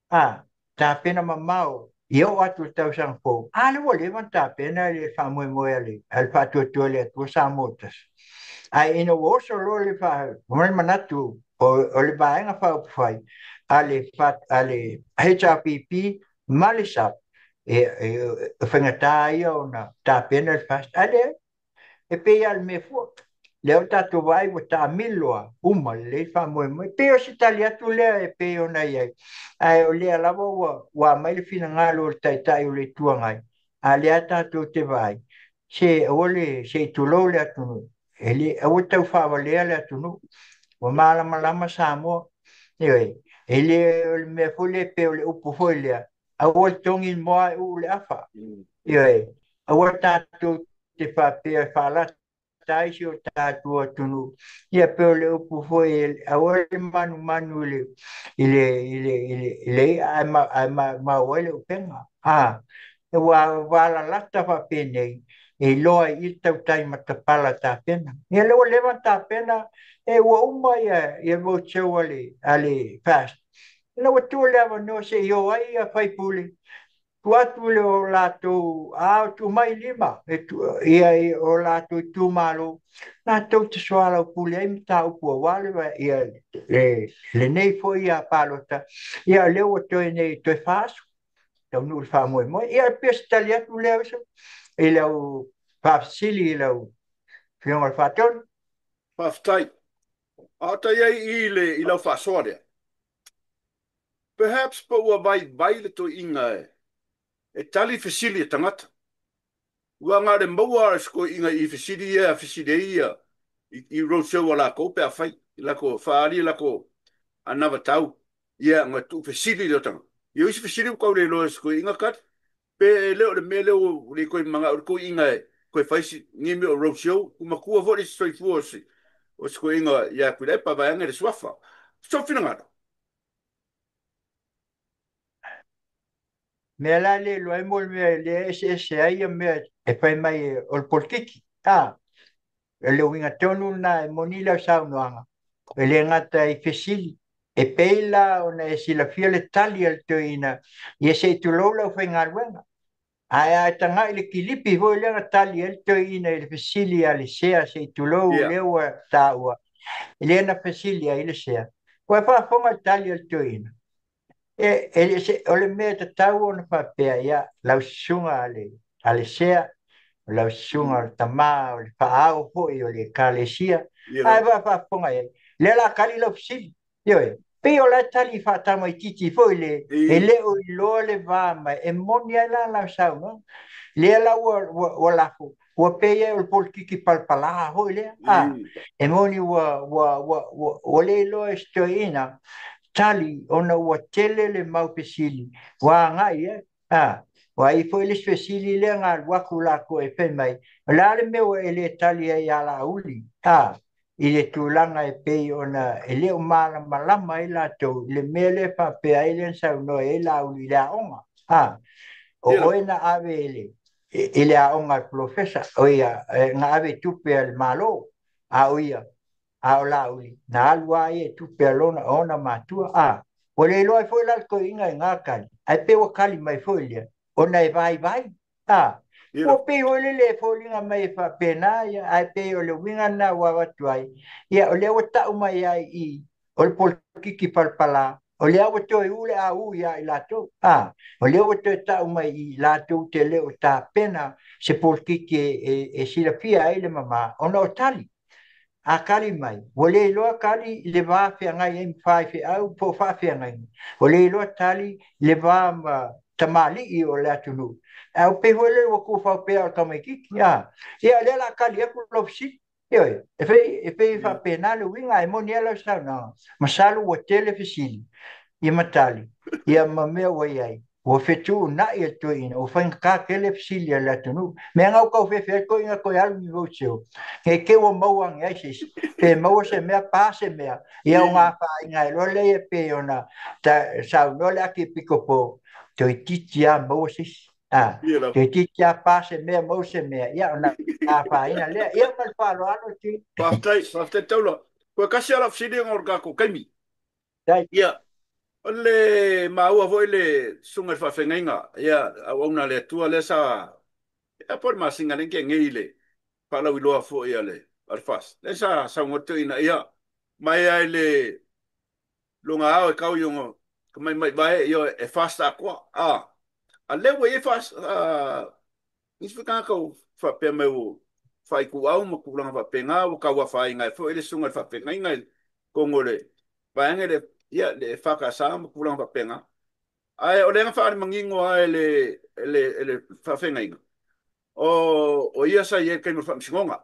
A, tapena mamao ia oo atu i le tausaga fou, a lea ua leva ona tapena le faamoemoe a le faatuatua i le Atua Samoa ua tasi. Ae ina ua oso loa le manatu o le Vaega Faaupufai a le HRPP ma le SAP, e faigata ia ona tapena le FAST. Ae leai, e pei lava o le mea fua. Lea ua tatou vaai ua taamilo lava uma lelei faamoemoe. E pei o se tali atu lea e pei ona i ai, ae o lea lava ua aumai le finagalo o le Taitai o le Itu Agai, a lea tatou te vaai, se aua le, se i tulou le atunuu, e le, aua le taufaavalea le atunuu, ua malamalama Samoa. Ioe, e le o le mea foi lea pei o le upu foi lea, aua le togi le moa ae uu le afa. Ioe, aua tatou te faapea e faalata ai si o tatou atunuu. Ia pei o le upu foi, aua le manumanu i le i'a ae mau ai le upega. Ua valalata faapenei, e iloa ai i le tautai matapala tapena. Ia lea ua leva ona tapena, e ua uma ia roadshow a le FAST. Ina ua tuu le avanoa se i o ai ia faipule, tuu atu le o latou, tuu mai lima, ia o latou itumalo, latou te soalaupule ai mataupu aua lenei foi palota, ia lea ua toe nei toe 4 aso, taunuu le faamoemoe. Ia e pei o se tali atu lea uso, i lau faafesili i lau Afioga i le Faatonu. Faafetai. A o tai ai i lau faasoa lea, perhaps po ua vaivai le toeaina e tali fesili e tagata. Ua na o le maua o se toeaina i fesili ia fesili ai ia i roadshow a latou pe afai latou faaali latou anavatau, ia na tuu fesili lea o tagata. Ia o isi fesili ua tau le iloa e se toeaina tali. Pe e le o le mea lea ua le toe manao le toeaina e toe fai ni mea o roadshow. Ua matua foi le soifua o se toeaina ia Tuilaepa vaeane le suafa. Sou finagalo. Mea la le iloa ai mo le mea lea e eseese ai ia mea e fai mai o le polokiki. O le uiga tonu lena e moni lau saunoaga, e le gata i fesili, e pei la ona e silafia le tali a le toeaina, ia se i tulou lau faigaluega. Ae a tagai i le kilipi foi lea na tali ai le toeaina i le fesili a le sea, se i tulou lea ua taua, lea na fesili ai le sea. Ua faafofoga le tali a le toeaina. O le mea tatau ona faapea, ia, lau susuga a le sea, o lau susuga o le tamā, o le faaao foi o le ekalesia, ae faafofoga i ai, lea la tali lau fesili. Ioe, pei o la e tali faatamaitiiti foi le, e le o iloa le va mai, e moni ai la lau saunoaga. Lea la ua lafo, ua pei ai o le polokiki palapala foi lea. E moni ua le iloa e se toeaina tali ona ua tele le mau fesili ua agai ai. Ua ai foi le fesili lea na alu atu latou e fai mai, o le a le mea ua e le tali ai ia Laauli, i le tulaga e pei ona e le o malamalama ai latou i le mea lea faapea ai lea na saunoa ai Laauli i le aoga. O oe na ave i le aoga a le polofesa, o ia na ave i tupe a le Malo, a o ia A o Laauli, na alu a ia i tupe a lona ona matua. A ua le iloa ai foi la le toeaina i na tali, ae pei ua tali mai foi lea, ona e vaivai. A ua pei foi lele e foliga mai e faapena, ia, ae pei o le uiga lena ua avatu ai. Ia, o lea ua tau mai ai i o le polokiki palapala, o lea ua toe u le au ia i latou. A o lea ua toe tau mai i latou te le o tapena se polokiki e silafia ai le mama, ona o tali. A tali mai, ua le iloa tali le va feagai ai ma faifeau po o faafeagaiga. Ua le iloa tali le va ma tamalii o le atunuu. Ae pei foi lele ua tuufau pea o le tamaitiiti. A ia, lea o le a tali atu lau fesili. Ioe, e pei faapena le uiga, e moni lava lau saunoaga. Masalo ua tele fesili, ia ma tali, ia ma mea ua i ai. Ua fetuunai e le toeaina, ua faigata tele fesili a le atunuu. Mea na ua tau fefe ai le toeaina toe alu ni roadshow. Ne i te i ua maua ane ai se isi, pe maua se mea, pa se mea, ia ona afaina ai loa lea pei ona saunoa le Akiepikopo, toeitiiti lava maua se isi. A, toeitiiti lava pa se mea, maua se mea, ia ona afaina lea. Ia ma le faaaloalo ti. Faafetai, faafetai Taula. Toe tasi lava lau fesili ona o le tatou taimi. Ia, o le maua foi le susuga i le faafeagaiga, ia, auauna a le Atua lea sa, ia, po o le masina lea na tea nei i le faalauiloa foi a le FAST, lea sa saunoa toeaina, ia, mai lava i le lona ao e tau i ona tamatamaivai, ia, e FAST atoa. A lea ua i ai FAST, nisi foi tagata ua faapea mai ua faaituau ma tulaga faapena, ua tau afaina ai foi le susuga i le faafeagaiga i totonu o le vaega le, ia, le FKS ma tulaga faapena. Ae o lea na faalimanino lava e le faafeagaiga, o ia sa i ai i le taimi o le faamasinoga.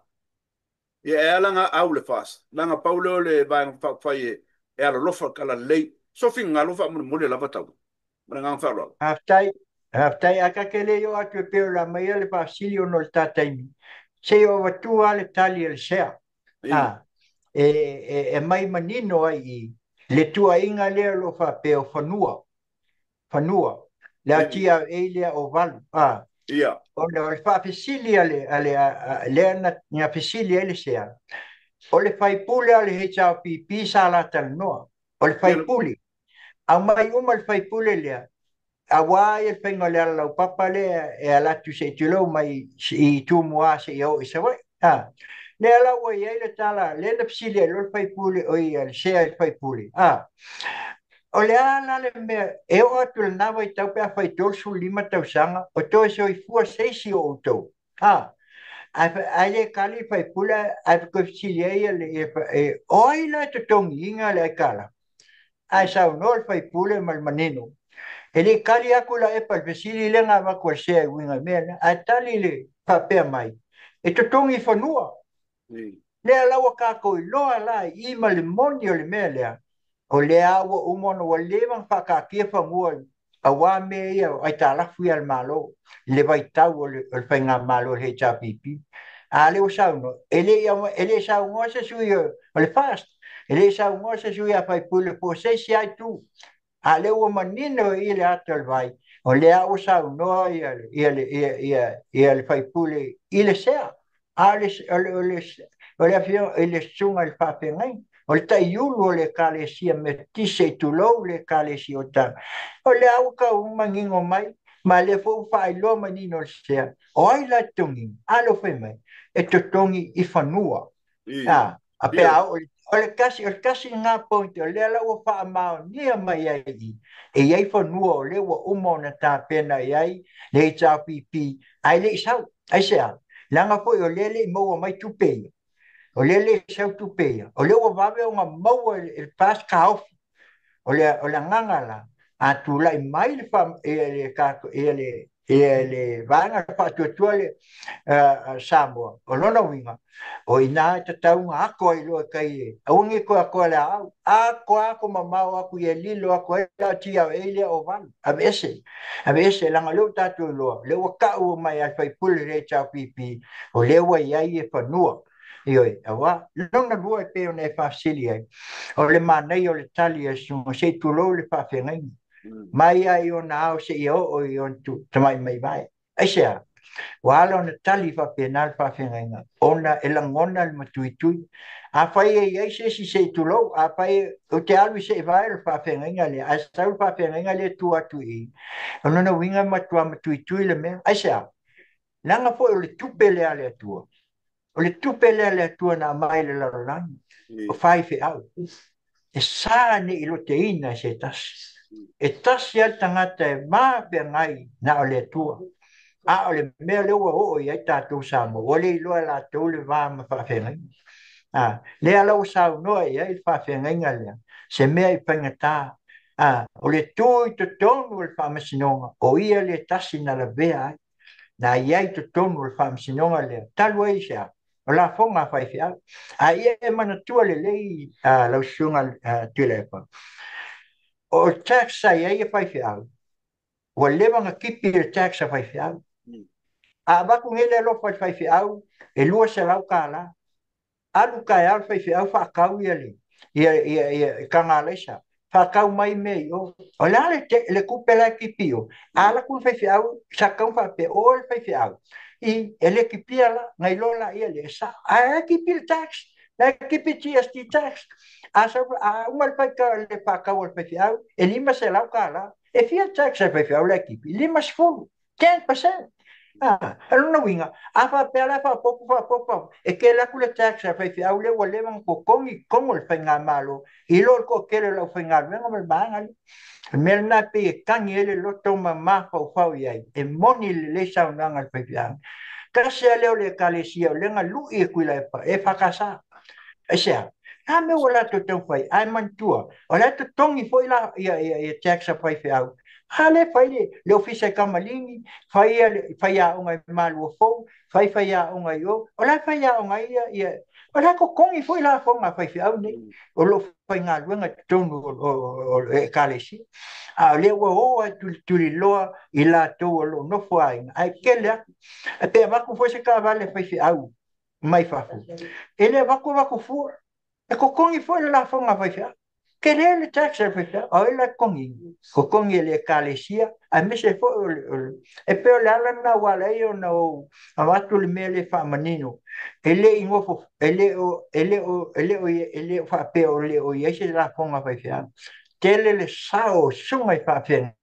Ia, e ala ona au le FAST, leaga pau lea o le vaega faaupufai e alolofa le talalelei. So finagalo faamolemole lava Taula. Ma le agaga faaaloalo. Faafetai, faafetai. Ae ta te le i oo atu e pei o le a aumaia le faafesili ona o le ta taimi, se i ou avatua lava le tali a le sea. A, e aumai manino ai i le tuuaiga lea o lo o faapea o fanua, fanua, le LTRA lea o 8. A, ona o le faafesili a le, lea na fesili ai le sea, o le faipule a le HRPP sa la talanoa, o le faipule, aumai uma le faipule lea, aua ia le faiga o le alalaupapa lea e ala atu se i tulou mai i Tumua se i oo i Savaii. A, lea la ua i ai le tala, lea na fesili ai loa le faipule, o ia le sea i le faipule. A, o le a la le mea, e oo atu lena vaitau pe a fai 35 tausaga, o toe soifua se isi o outou. A, ae le kali le faipule, ae toe fesili ai o ai la e totogiina le aitalafu? Ae saunoa le faipule ma le manino. E le kali atu la epa le fesili lea na avatu e le sea e uiga i mea lea, ae tali le faapea mai, e totogi fanua. Lea la ua tatou iloa la i ma le moni o le mea lea, o lea ua uma ona ua leva ona faataatia fanua aua mea ia o aitalafu ia a le Malo, le vaitau o le faigamalo o le HRPP. A lea ua saunoa, e le saunoa se sui o le FAST, e le saunoa se sui a faipule po o se isi lava itu. A lea ua manino i le ata o le vai, o lea ua saunoa ia le faipule i le sea. A o le afioga i le susuga i le faafeagaiga, o le taiulu o le Ekalesia Metotisi i tulou le Ekalesia o Taga. O lea ua tau manino mai, ma lea foi ua faailoa manino le sea, o ai la e totogiina? A lea ua fai mai, e totogi i fanua. A, a pe a o le tasi lena point o lea la ua faamaonia mai ai i, e i ai fanua o lea ua uma ona tapena i ai le HRPP, ae le i sau. Aisea? Leaga foi o lea le i maua mai tupe ia. O lea le i sau tupe ia. O lea ua vave ona maua e le FAST taofi. O le agaga la, a tulai mai le ia le vaega faatuatua le Samoa, o lona uiga, o ina e tatau ona ato ai loa e tai e, aua ne i toe atoa le aau, atoa ako mamao aku ia lilo atu ai la TRA lea o 8, aveese, aveese, leaga o lea ua tatou iloa, lea ua tau mai a le faipule le HRPP, o lea ua i ai e fanua. Ioe, aua, lona lua e pei ona e faafesili ai, o le manaia o le tali a le susuga, se i tulou le faafeagaiga, mai ai ona ao seia oo i ona tamaimaivai. Aisea? Ua ala ona tali faapena le faafeagaiga ona e lagona le matuitui. Afai e i ai se isi se i tulou, afai ou te alu i seevae o le faafeagaiga lea, ae sau le faafeagaiga lea e tu atu i i, o lona uiga e matua matuitui le mea. Aisea? Leaga foi o le tupe lea a le Atua. O le tupe lea a le Atua na aumai i le lalolagi, o faifeau. E sa ne i loteina e se tasi. E tasi lava le tagata e mafeagai na o le Atua. A o le mea lea ua oo i ai tatou Samoa, ua le iloa e latou le va ma faafeagaiga. Lea la ua saunoa i ai le faafeagaiga lea, se mea i faigata. O le tu i totonu o le faamasinoga, o ia le tasi na lavea ai, na i ai i totonu o le faamasinoga lea, talu ai se a? O lafoga a faifeau. A ia e manatua lelei lau susuga Tuilaepa, o tax sa i ai e faifeau, ua leva ona tipi le tax a faifeau. A avatu nei le alofa i le faifeau e $200. Alu taeao le faifeau faatau ia le ia tagalaisa, faatau mai mea i o. O le a le tupe la e tipi i o? A alu atu le faifeau, sa tatau ona faapea, o oe le faifeau, i e le tipia la, na iloa laia lea e sao. Ae a tipi le tax, la e tipi GST tax. A sau, a uma le le faatau a le faifeau, e $500. E fia tax a le faifeau la e tipi? 50, 10%. O lona uiga, a faapea la e faaopoopo, faaopoopo, e tele atu le tax a le faifeau lea ua leva ona totogi i totonu o le faigamalo i lo le toatele o le aufaigaluega ma le vaega lea. O le mea lena e pei e tagi ai le loto ma mafaufau i ai, e moni lelei saunoaga a le faifeau. Tasi lava lea o le ekalesia o lea na lui e Tuilaepa e FKS. Aisea? A mea ua latou taumafai, ae manatua, o la e totogi foi la ia tax a faifeau. A lea fai le ofisa i Kamalini, fai le faiaoga i Maluafou, fai faiaoga i o, o la e faiaoga ai ia, o la e totogi foi lafoga a faifeau nei, o lo o faigaluega i totonu o le ekalesia. A o lea ua o ai tuliloa i latou o lo o nofo aiga, ae tele atu. E pe avatu foi se taavale faifeau mai fafo, e le avatu avatu fua, e totogi foi le lafoga a faifeau. Tele le tax a le faifeau, o ai la e totogi? Totogi e le ekalesia, aemaise foi o le e pei o le ala lena ua ala ai ona ou avatu le mea lea faamanino. E le i nofo, e le o, e le o, e le o, e le o faapea o le o i ai se lafoga faifeau. Tele le sao o susuga i faafeagaiga,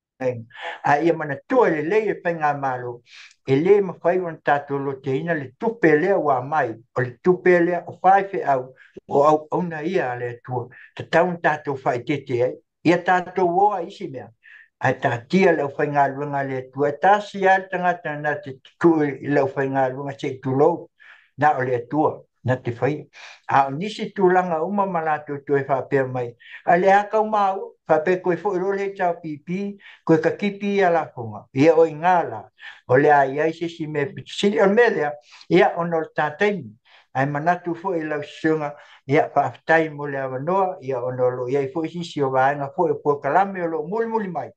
a ia manatua lelei e faigamalo, e le mafai ona tatou loteina le tupe lea ua aumai, o le tupe lea o faifeau, o auauna ia a le Atua, tatau ona tatou faaeteete ai. Ia tatou o ai isi mea, ae taatia le aufaigaluega a le Atua. E tasi lava le tagata na te tuu i le aufaigaluega se i tulou, na o le Atua na te faia. A o nisi tulaga uma ma latou toe faapea mai, a le a tau maua, faapea koe foi loa le HRPP, koe katipi ia lafoga, ia o i ngā la, o le a i ai se isi mea pitisili. O le mea lea, ia ona o le tataimi, ae manatu foi i lau susuga, ia faafetai mo le avanoa, ia ona o lo o i ai foi sisi o vaega foi o polokalame o lo o mulimuli mai,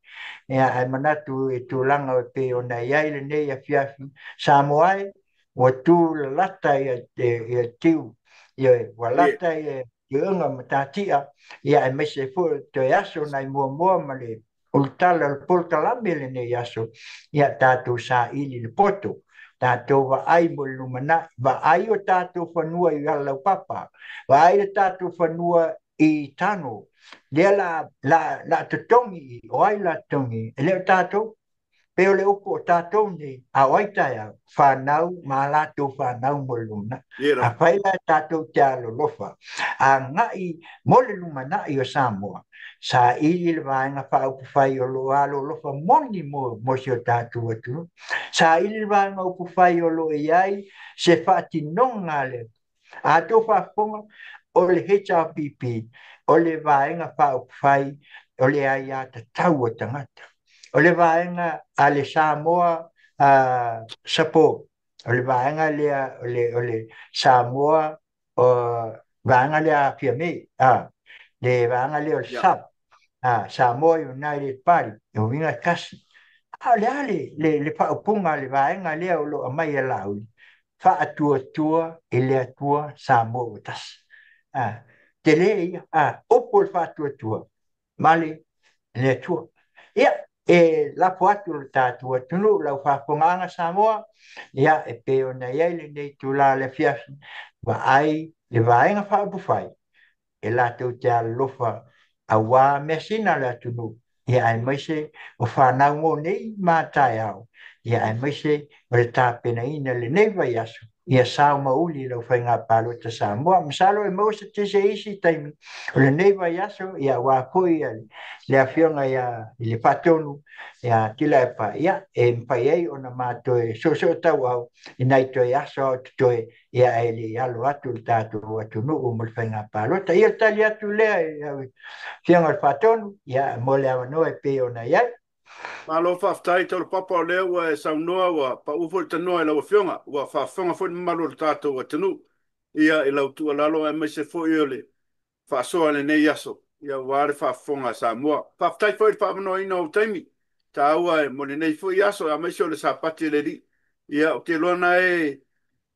ia ae manatu i tulaga e pei ona i ai lenei afiafi Samoa e, ua tu lalata ia tiu, ia ua lata ia tiuga ma tatia, ia aemaise foi o toe aso nai muamua ma le ulutala o le polokalame lenei aso, ia tatou saili le poto, tatou vaai mo le lumanai, vaai o tatou fanua i Alaupapa, vaai le tatou fanua i Tano, lea la totogi, o ai la totogi, e le o tatou, pe o le upu o tatou nei, a o ai taeao, whanau, ma latou whanau mo le lumanai. A fai la tatou te alolofa, a ngai mo le lumanai o Samoa, sa ili le vaega faaupufai o lo alolofa moni mo si o tatou atunuu. Sa ili le vaega upufai o lo i ai se faatinoga le a tou faafofoga o le HRPP, o le vaega faaupufai o le aiatatau o tagata. O le vaega a le Samoa support, o le vaega lea o le Samoa, o vaega lea a Fiame, le vaega lea o le SUP, Samoa United Party, e uiga tasi. A o le a le faaupuga a le vaega lea o lo o aumai e Laauli, faatuatua i le Atua Samoa ua tasi. Tele ia, upu o le faatuatua ma le Atua. Ia, E lafo atu le tatou atunuu lau faafofogaaga Samoa, ia e pei ona i ai lenei itula o le afiafi, vaai le Vaega Faaupufai e latou te alolofa auā measina a le atunuu, ia aemaise o fanau mo nei ma taeao, ia aemaise o le tapenaina i lenei vaiaso, ia sao ma uli lau faiga palota Samoa. Masalo e maua se tese i isi taimi o lenei vaiaso, ia aua foi le afioga ia i le Faatonu ia Tuilaepa, ia e mafai ai ona matou soosootauau i nai toe aso o totoe, ia ae le i alo atu le tatou atunuu mo le faiga palota. Ia tali atu lea i lau afioga i le Faatonu, ia mo le avanoa e pei ona i ai. Malo faafetai Taulapapa, o lea ua e saunoa, ua pau foi le tanoa i lau afioga, ua faafofoga foi le mamalu o le tatou atunuu ia i lau tuualalo aemaise foi o le faasoa i lenei aso, ia aua le faafofoga a Samoa. Faafetai foi i le faamanoaina o taimi taua mo lenei foi aso, aemaise o le Sapati le Alii. Ia ou te iloa na e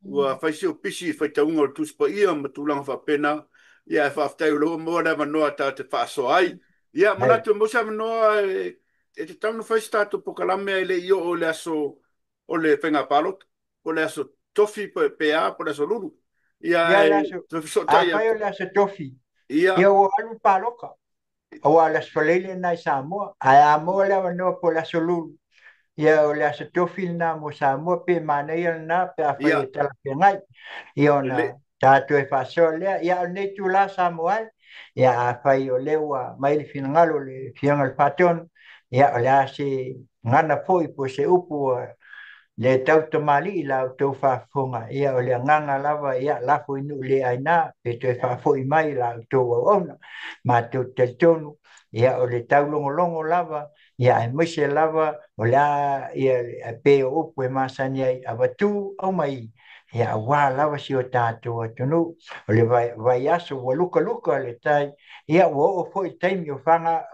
ua fai si ou pisi i faitauga o le Tusi Paia ma tulaga faapena. Ia ae faafetai o lea ua maua le avanoa tatou te faasoa ai. Ia manatu e maua se avanoa e tatau ona fai se tatou polokalame ae le i oo i le aso o le faiga palota, po o le aso Tofi pe a, po o le aso Lulu. Ia Ia ae le aso, toe fesootai afai o atu. le aso Tofi, Ia, ia ua alu palota, aua o le aso Faraile lena i Samoa, ae a maua le avanoa po o le aso Lulu, ia o le aso Tofi lena mo Samoa, pe manaia lena pe afai e ia, talafeagai, ia ona lelei. tatou e faasoa lea. Ia o lenei itula Samoa e, ia afai o lea ua mai le finagalo o le afioga i le Faatonu, ia o le a se gagana foi po o se upu ua le tautamalii la outou faafofoga, ia o le agaga lava, ia lafo i nuu le aina pe toe faafoi mai la outou auauna. Matou te talitonu, ia o le taulogologo lava, ia aemaise lava o le a ia pei o upu e masani ai, avatu aumai, ia aua lava si o tatou atunuu. O le vaiaso ua lukaluka le tai, ia ua oo foi le taimi o faga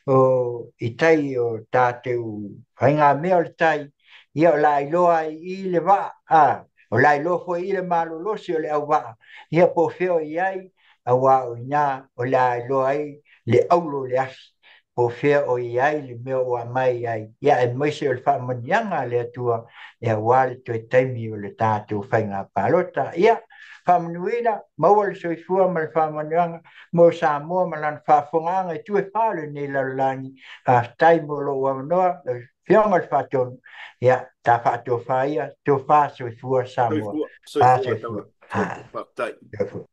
o i tai o tatou faigamea o le tai, ia o la iloa ai i le vaa, o la iloa foi i le malolosi o le auvaa, ia po o fea o i ai, auā o i ina o la iloa ai le aulo o le afi, po o fea o i ai le mea ua aumai ai, ia aemaise o le faamanuiaga a le Atua, ia aua le toe taimi o le tatou faiga palota. Ia faamanuina, maua le soifua ma le faamanuiaga mo Samoa ma lana faafofogaaga i itu e fa o lenei lalolagi. Faafetai mo lou avanoa, lau Afioga i le Faatonu, ia ta faatofa ia, tofa soifua Samoa. Soifua, Fa soifua soifua. Taula, soifua, faafetai. Soifua.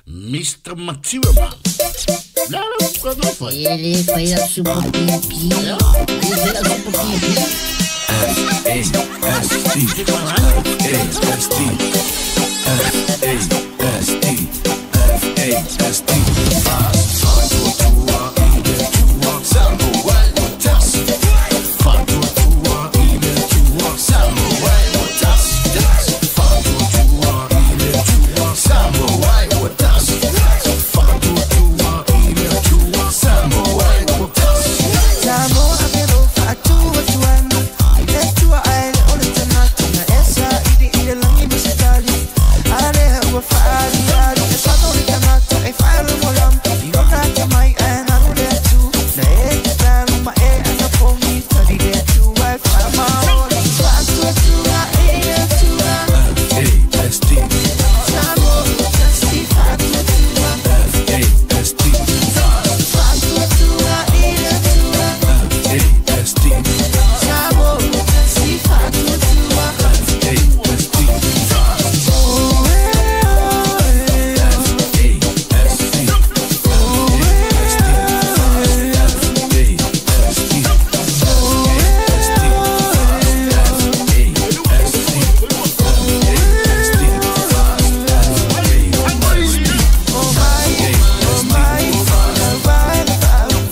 Mr. Matirama. E le fai la supa pipi. E fai la supa pipi. F A S T F A S T F A S T F A S T. A S T F A S T F A S T F A S T F A S T F A S T F A S T F A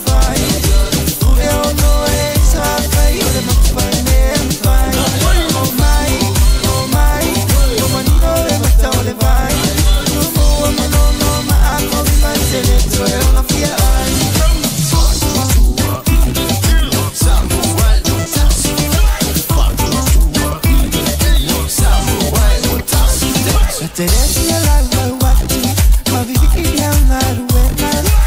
S T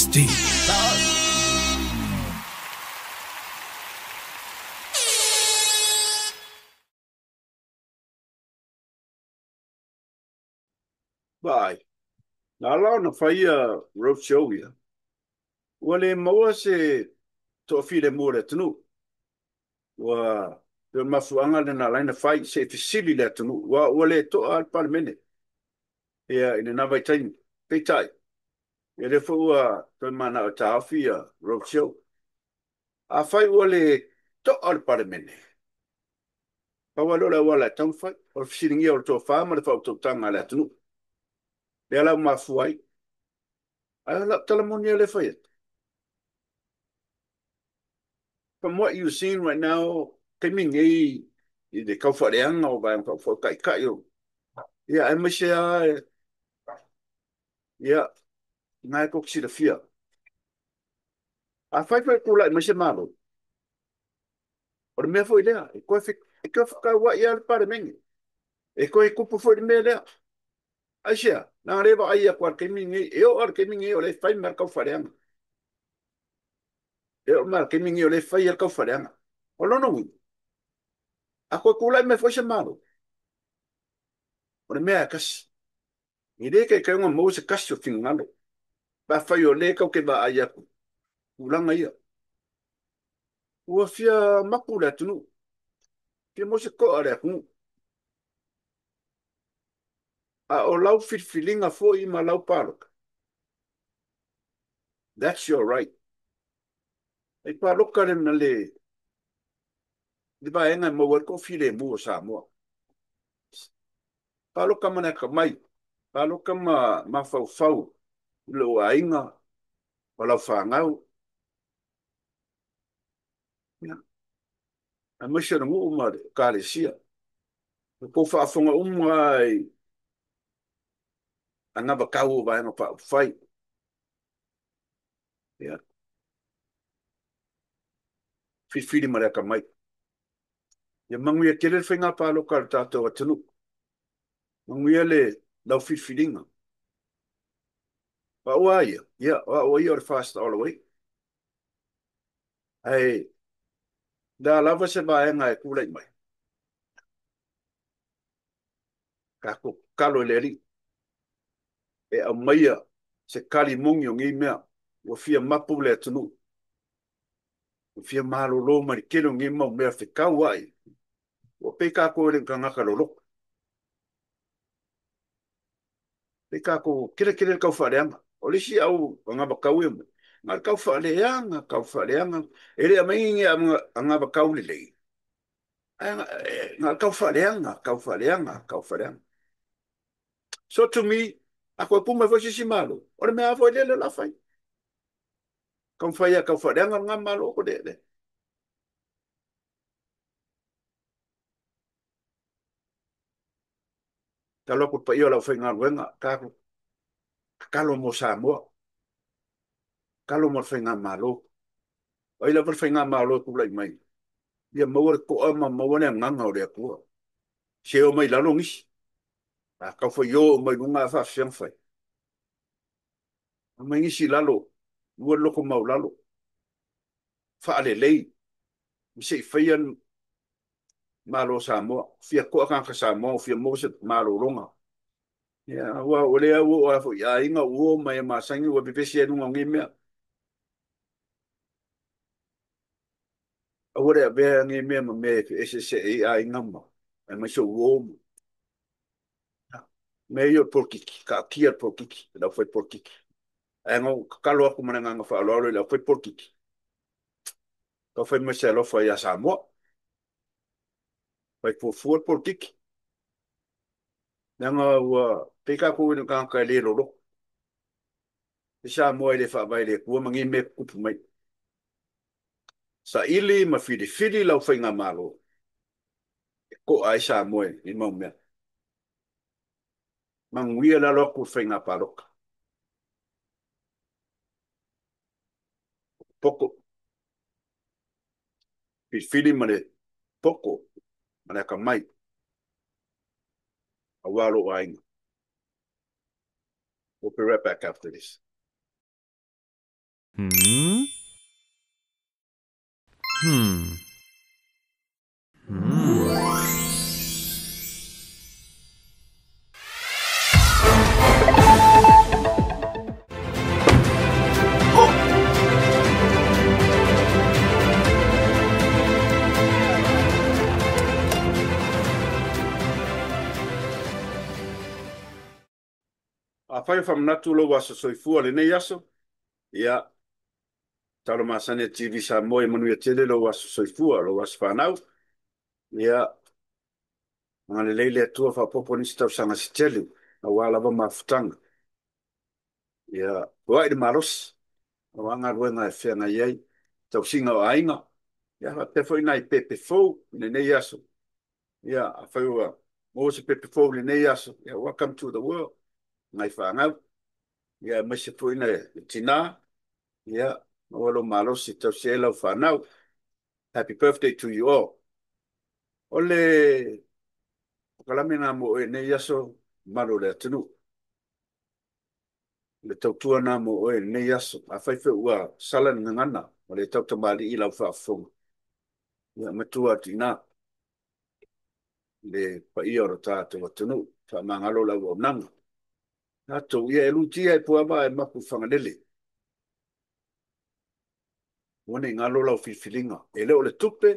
S T. Vaai, na ala ona fai ia road show ia, ua le maua se toafilemu o le atunuu. Ua pei o le mafuaaga lena na ala ai ona fai, se i fesili le atunuu, aua ua le toa lava le Palemene ia i lena vaitaimi. Peitai, ia o lea foi ua toe mananao e taofi ia road show. Afai ua le toa le Palemene, pau lava lea o le auala e tatau ona fai, o le fesiligia o le tofa ma le faautautaga a le atunuu. Lea la ua mafua ai. Ae o lau tala moni lava lea e fai atu. From what you've seen right now, taimi nei i le tau faaleaga o Vaega Faaupufai, Taitai o, ia aemaise lava, ia, na e tou te silafia. Afai foi e tulai mai se Malo, o le mea foi lea, e toe fetauai lava le Palemene, e toe tupu foi le mea lea. Aisea? Leaga o lea e vaai atu lava i le taimi lenei, e oo lava i le taimi lenei o lea e fai mai lava le taufaaleaga. E oo mai lava i le taimi lenei o lea e fai lava le taufaaleaga. O lona uiga, a toe tulai mai foi se Malo, o le mea lava e tasi. E le taitai ona maua se tasi o finagalo pe afai o lea tou te vaai atu i tulaga ia. Ua fia mapu le atunuu, fia maua se toa o le atunuu. A o lau filifiliga foi ma lau palota, that's your right. E palota le, le, le vaega e maua ai le toafilemu o Samoa. Palota ma le atamai, palota ma mafaufau i lou aiga, ma lau fanau, ia, aemaise o le nuu ma le ekalesia. Ua outou faafofoga uma lava i anavatau o Vaega Faaupufai. Ia, filifili ma le atamai. Ia manuia tele le faiga palota a le tatou atunuu. Manuia le lau filifiliga. O au lava ia, ia, o au ia o le FAST all the way. Ae le a lava se vaega e tulai mai, tatou tatalo i le Alii e aumaia se tali moni o nei mea. Ua fia mapu le atunuu, ua fia malolo mai le tele o nei mau mea fetauai. Ua pei tatou e le o ni tagata loloto. Pei tatou tele tele le tau faaleaga. O le isi au anavatau e aumai, na o le tau faaleaga, tau faaleaga. E le aumaia ni anavatau lelei, ae na o le tau faaleaga, tau faaleaga, tau faaleaga. So to me, a toe puma foi se isi Malo, o le mea lava foi lea o le a fai. Taumafai lava e tau faaleaga lena Malo ko le. Tatalo atu i le paia o le aufaigaluega, tatou tatalo mo Samoa, tatalo mo le faigamalo. O ai lava le faigamalo e tulai mai, ia maua le toa ma maua le agaga o le Atua. Se o mai lalo nisi, a tau fai o mai luga a faafefea ona fai. Aumai nisi i lalo, maua le loto maualalo, faalelei, ma se i faia le Malo o Samoa. Fia toa tagata Samoa, ua fia maua se malologa. Ia, aua o lea ua oo lava foi i aiga, ua o ma e masani, ua vevesi ai i luga o nei mea. Aua le avea nei mea ma mea e feeseeseai ai aiga ma aemaise o uo ma mea ia o le polokiki, taatia le polokiki, le aufai polokiki. Ae na ou tatalo atu ma le agaga faaaloalo i le aufai polokiki, tau fai mai se alofa ia Samoa. Fai fuafua le polokiki. Leaga ua pei tatou i le tagata e le loloto. E Samoa e le faavae i le Atua ma nei mea e tutupu mai. Saili ma filifili lau faigamalo e toa ai Samoa i nei mau mea. Manuia le alo atu i le faiga palota. Poto. Filifili ma le poto ma le atamai aua lou aiga. We'll be right back after this. Hmm? Hmm. Hmm. Afai o faamanatu lou aso soifua lenei aso, ia, talo masani a TV Samoa, ia manuia tele lou aso soifua, lou aso fanau. Ia, agalelei le Atua faaopoopo nisi tausaga se tele, aua lava mafutaga. Ia, foai le malosi, aua galuega e feagai ai, tausiga o aiga, ia faapea foi nai pepe fou i lenei aso. Ia, afai ua maua se pepe fou i lenei aso, ia, welcome to the world, nai fanau. Ia, aemaise foi le tinā, ia, maua lou malosi e tausi ai lau fanau. Happy birthday to you all. O le polokalame lena mo oe i lenei aso, mamalu o le atunuu. Le tautua lena mo oe i lenei aso. Afai foi ua sala le gagana ua le tautamalii i lau faafofoga, ia matua atu i ina le paia o le tatou atunuu, faamagalo le auaunaga. Tatou, ia e lutia e puava ae mapu i Fagalele. Ua ne i galo lau filifiliga. E le o le tupe,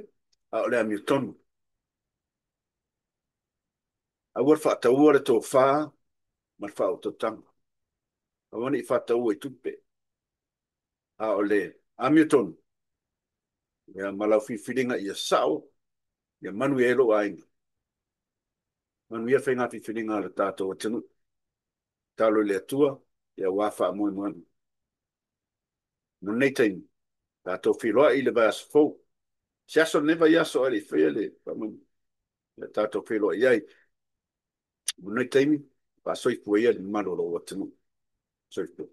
a o le amiotonu. Aua le faataua le tofa ma le faautautaga. Aua ne i faataua i tupe, a o le amiotonu, ia ma lau filifiliga ia sao, ia manuia ai lou aiga. Manuia faiga filifiliga a le tatou atunuu. Tatalo i le Atua, ia aua faamoemoega. Mo lenei taimi, tatou feiloai i le vaiaso fou. Se aso lenei vaiaso ae le i faia le faamoemoe. Ia tatou feiloai ai. Mo lenei taimi, faasoifua ia le mamalu o lou atunuu. Soifua.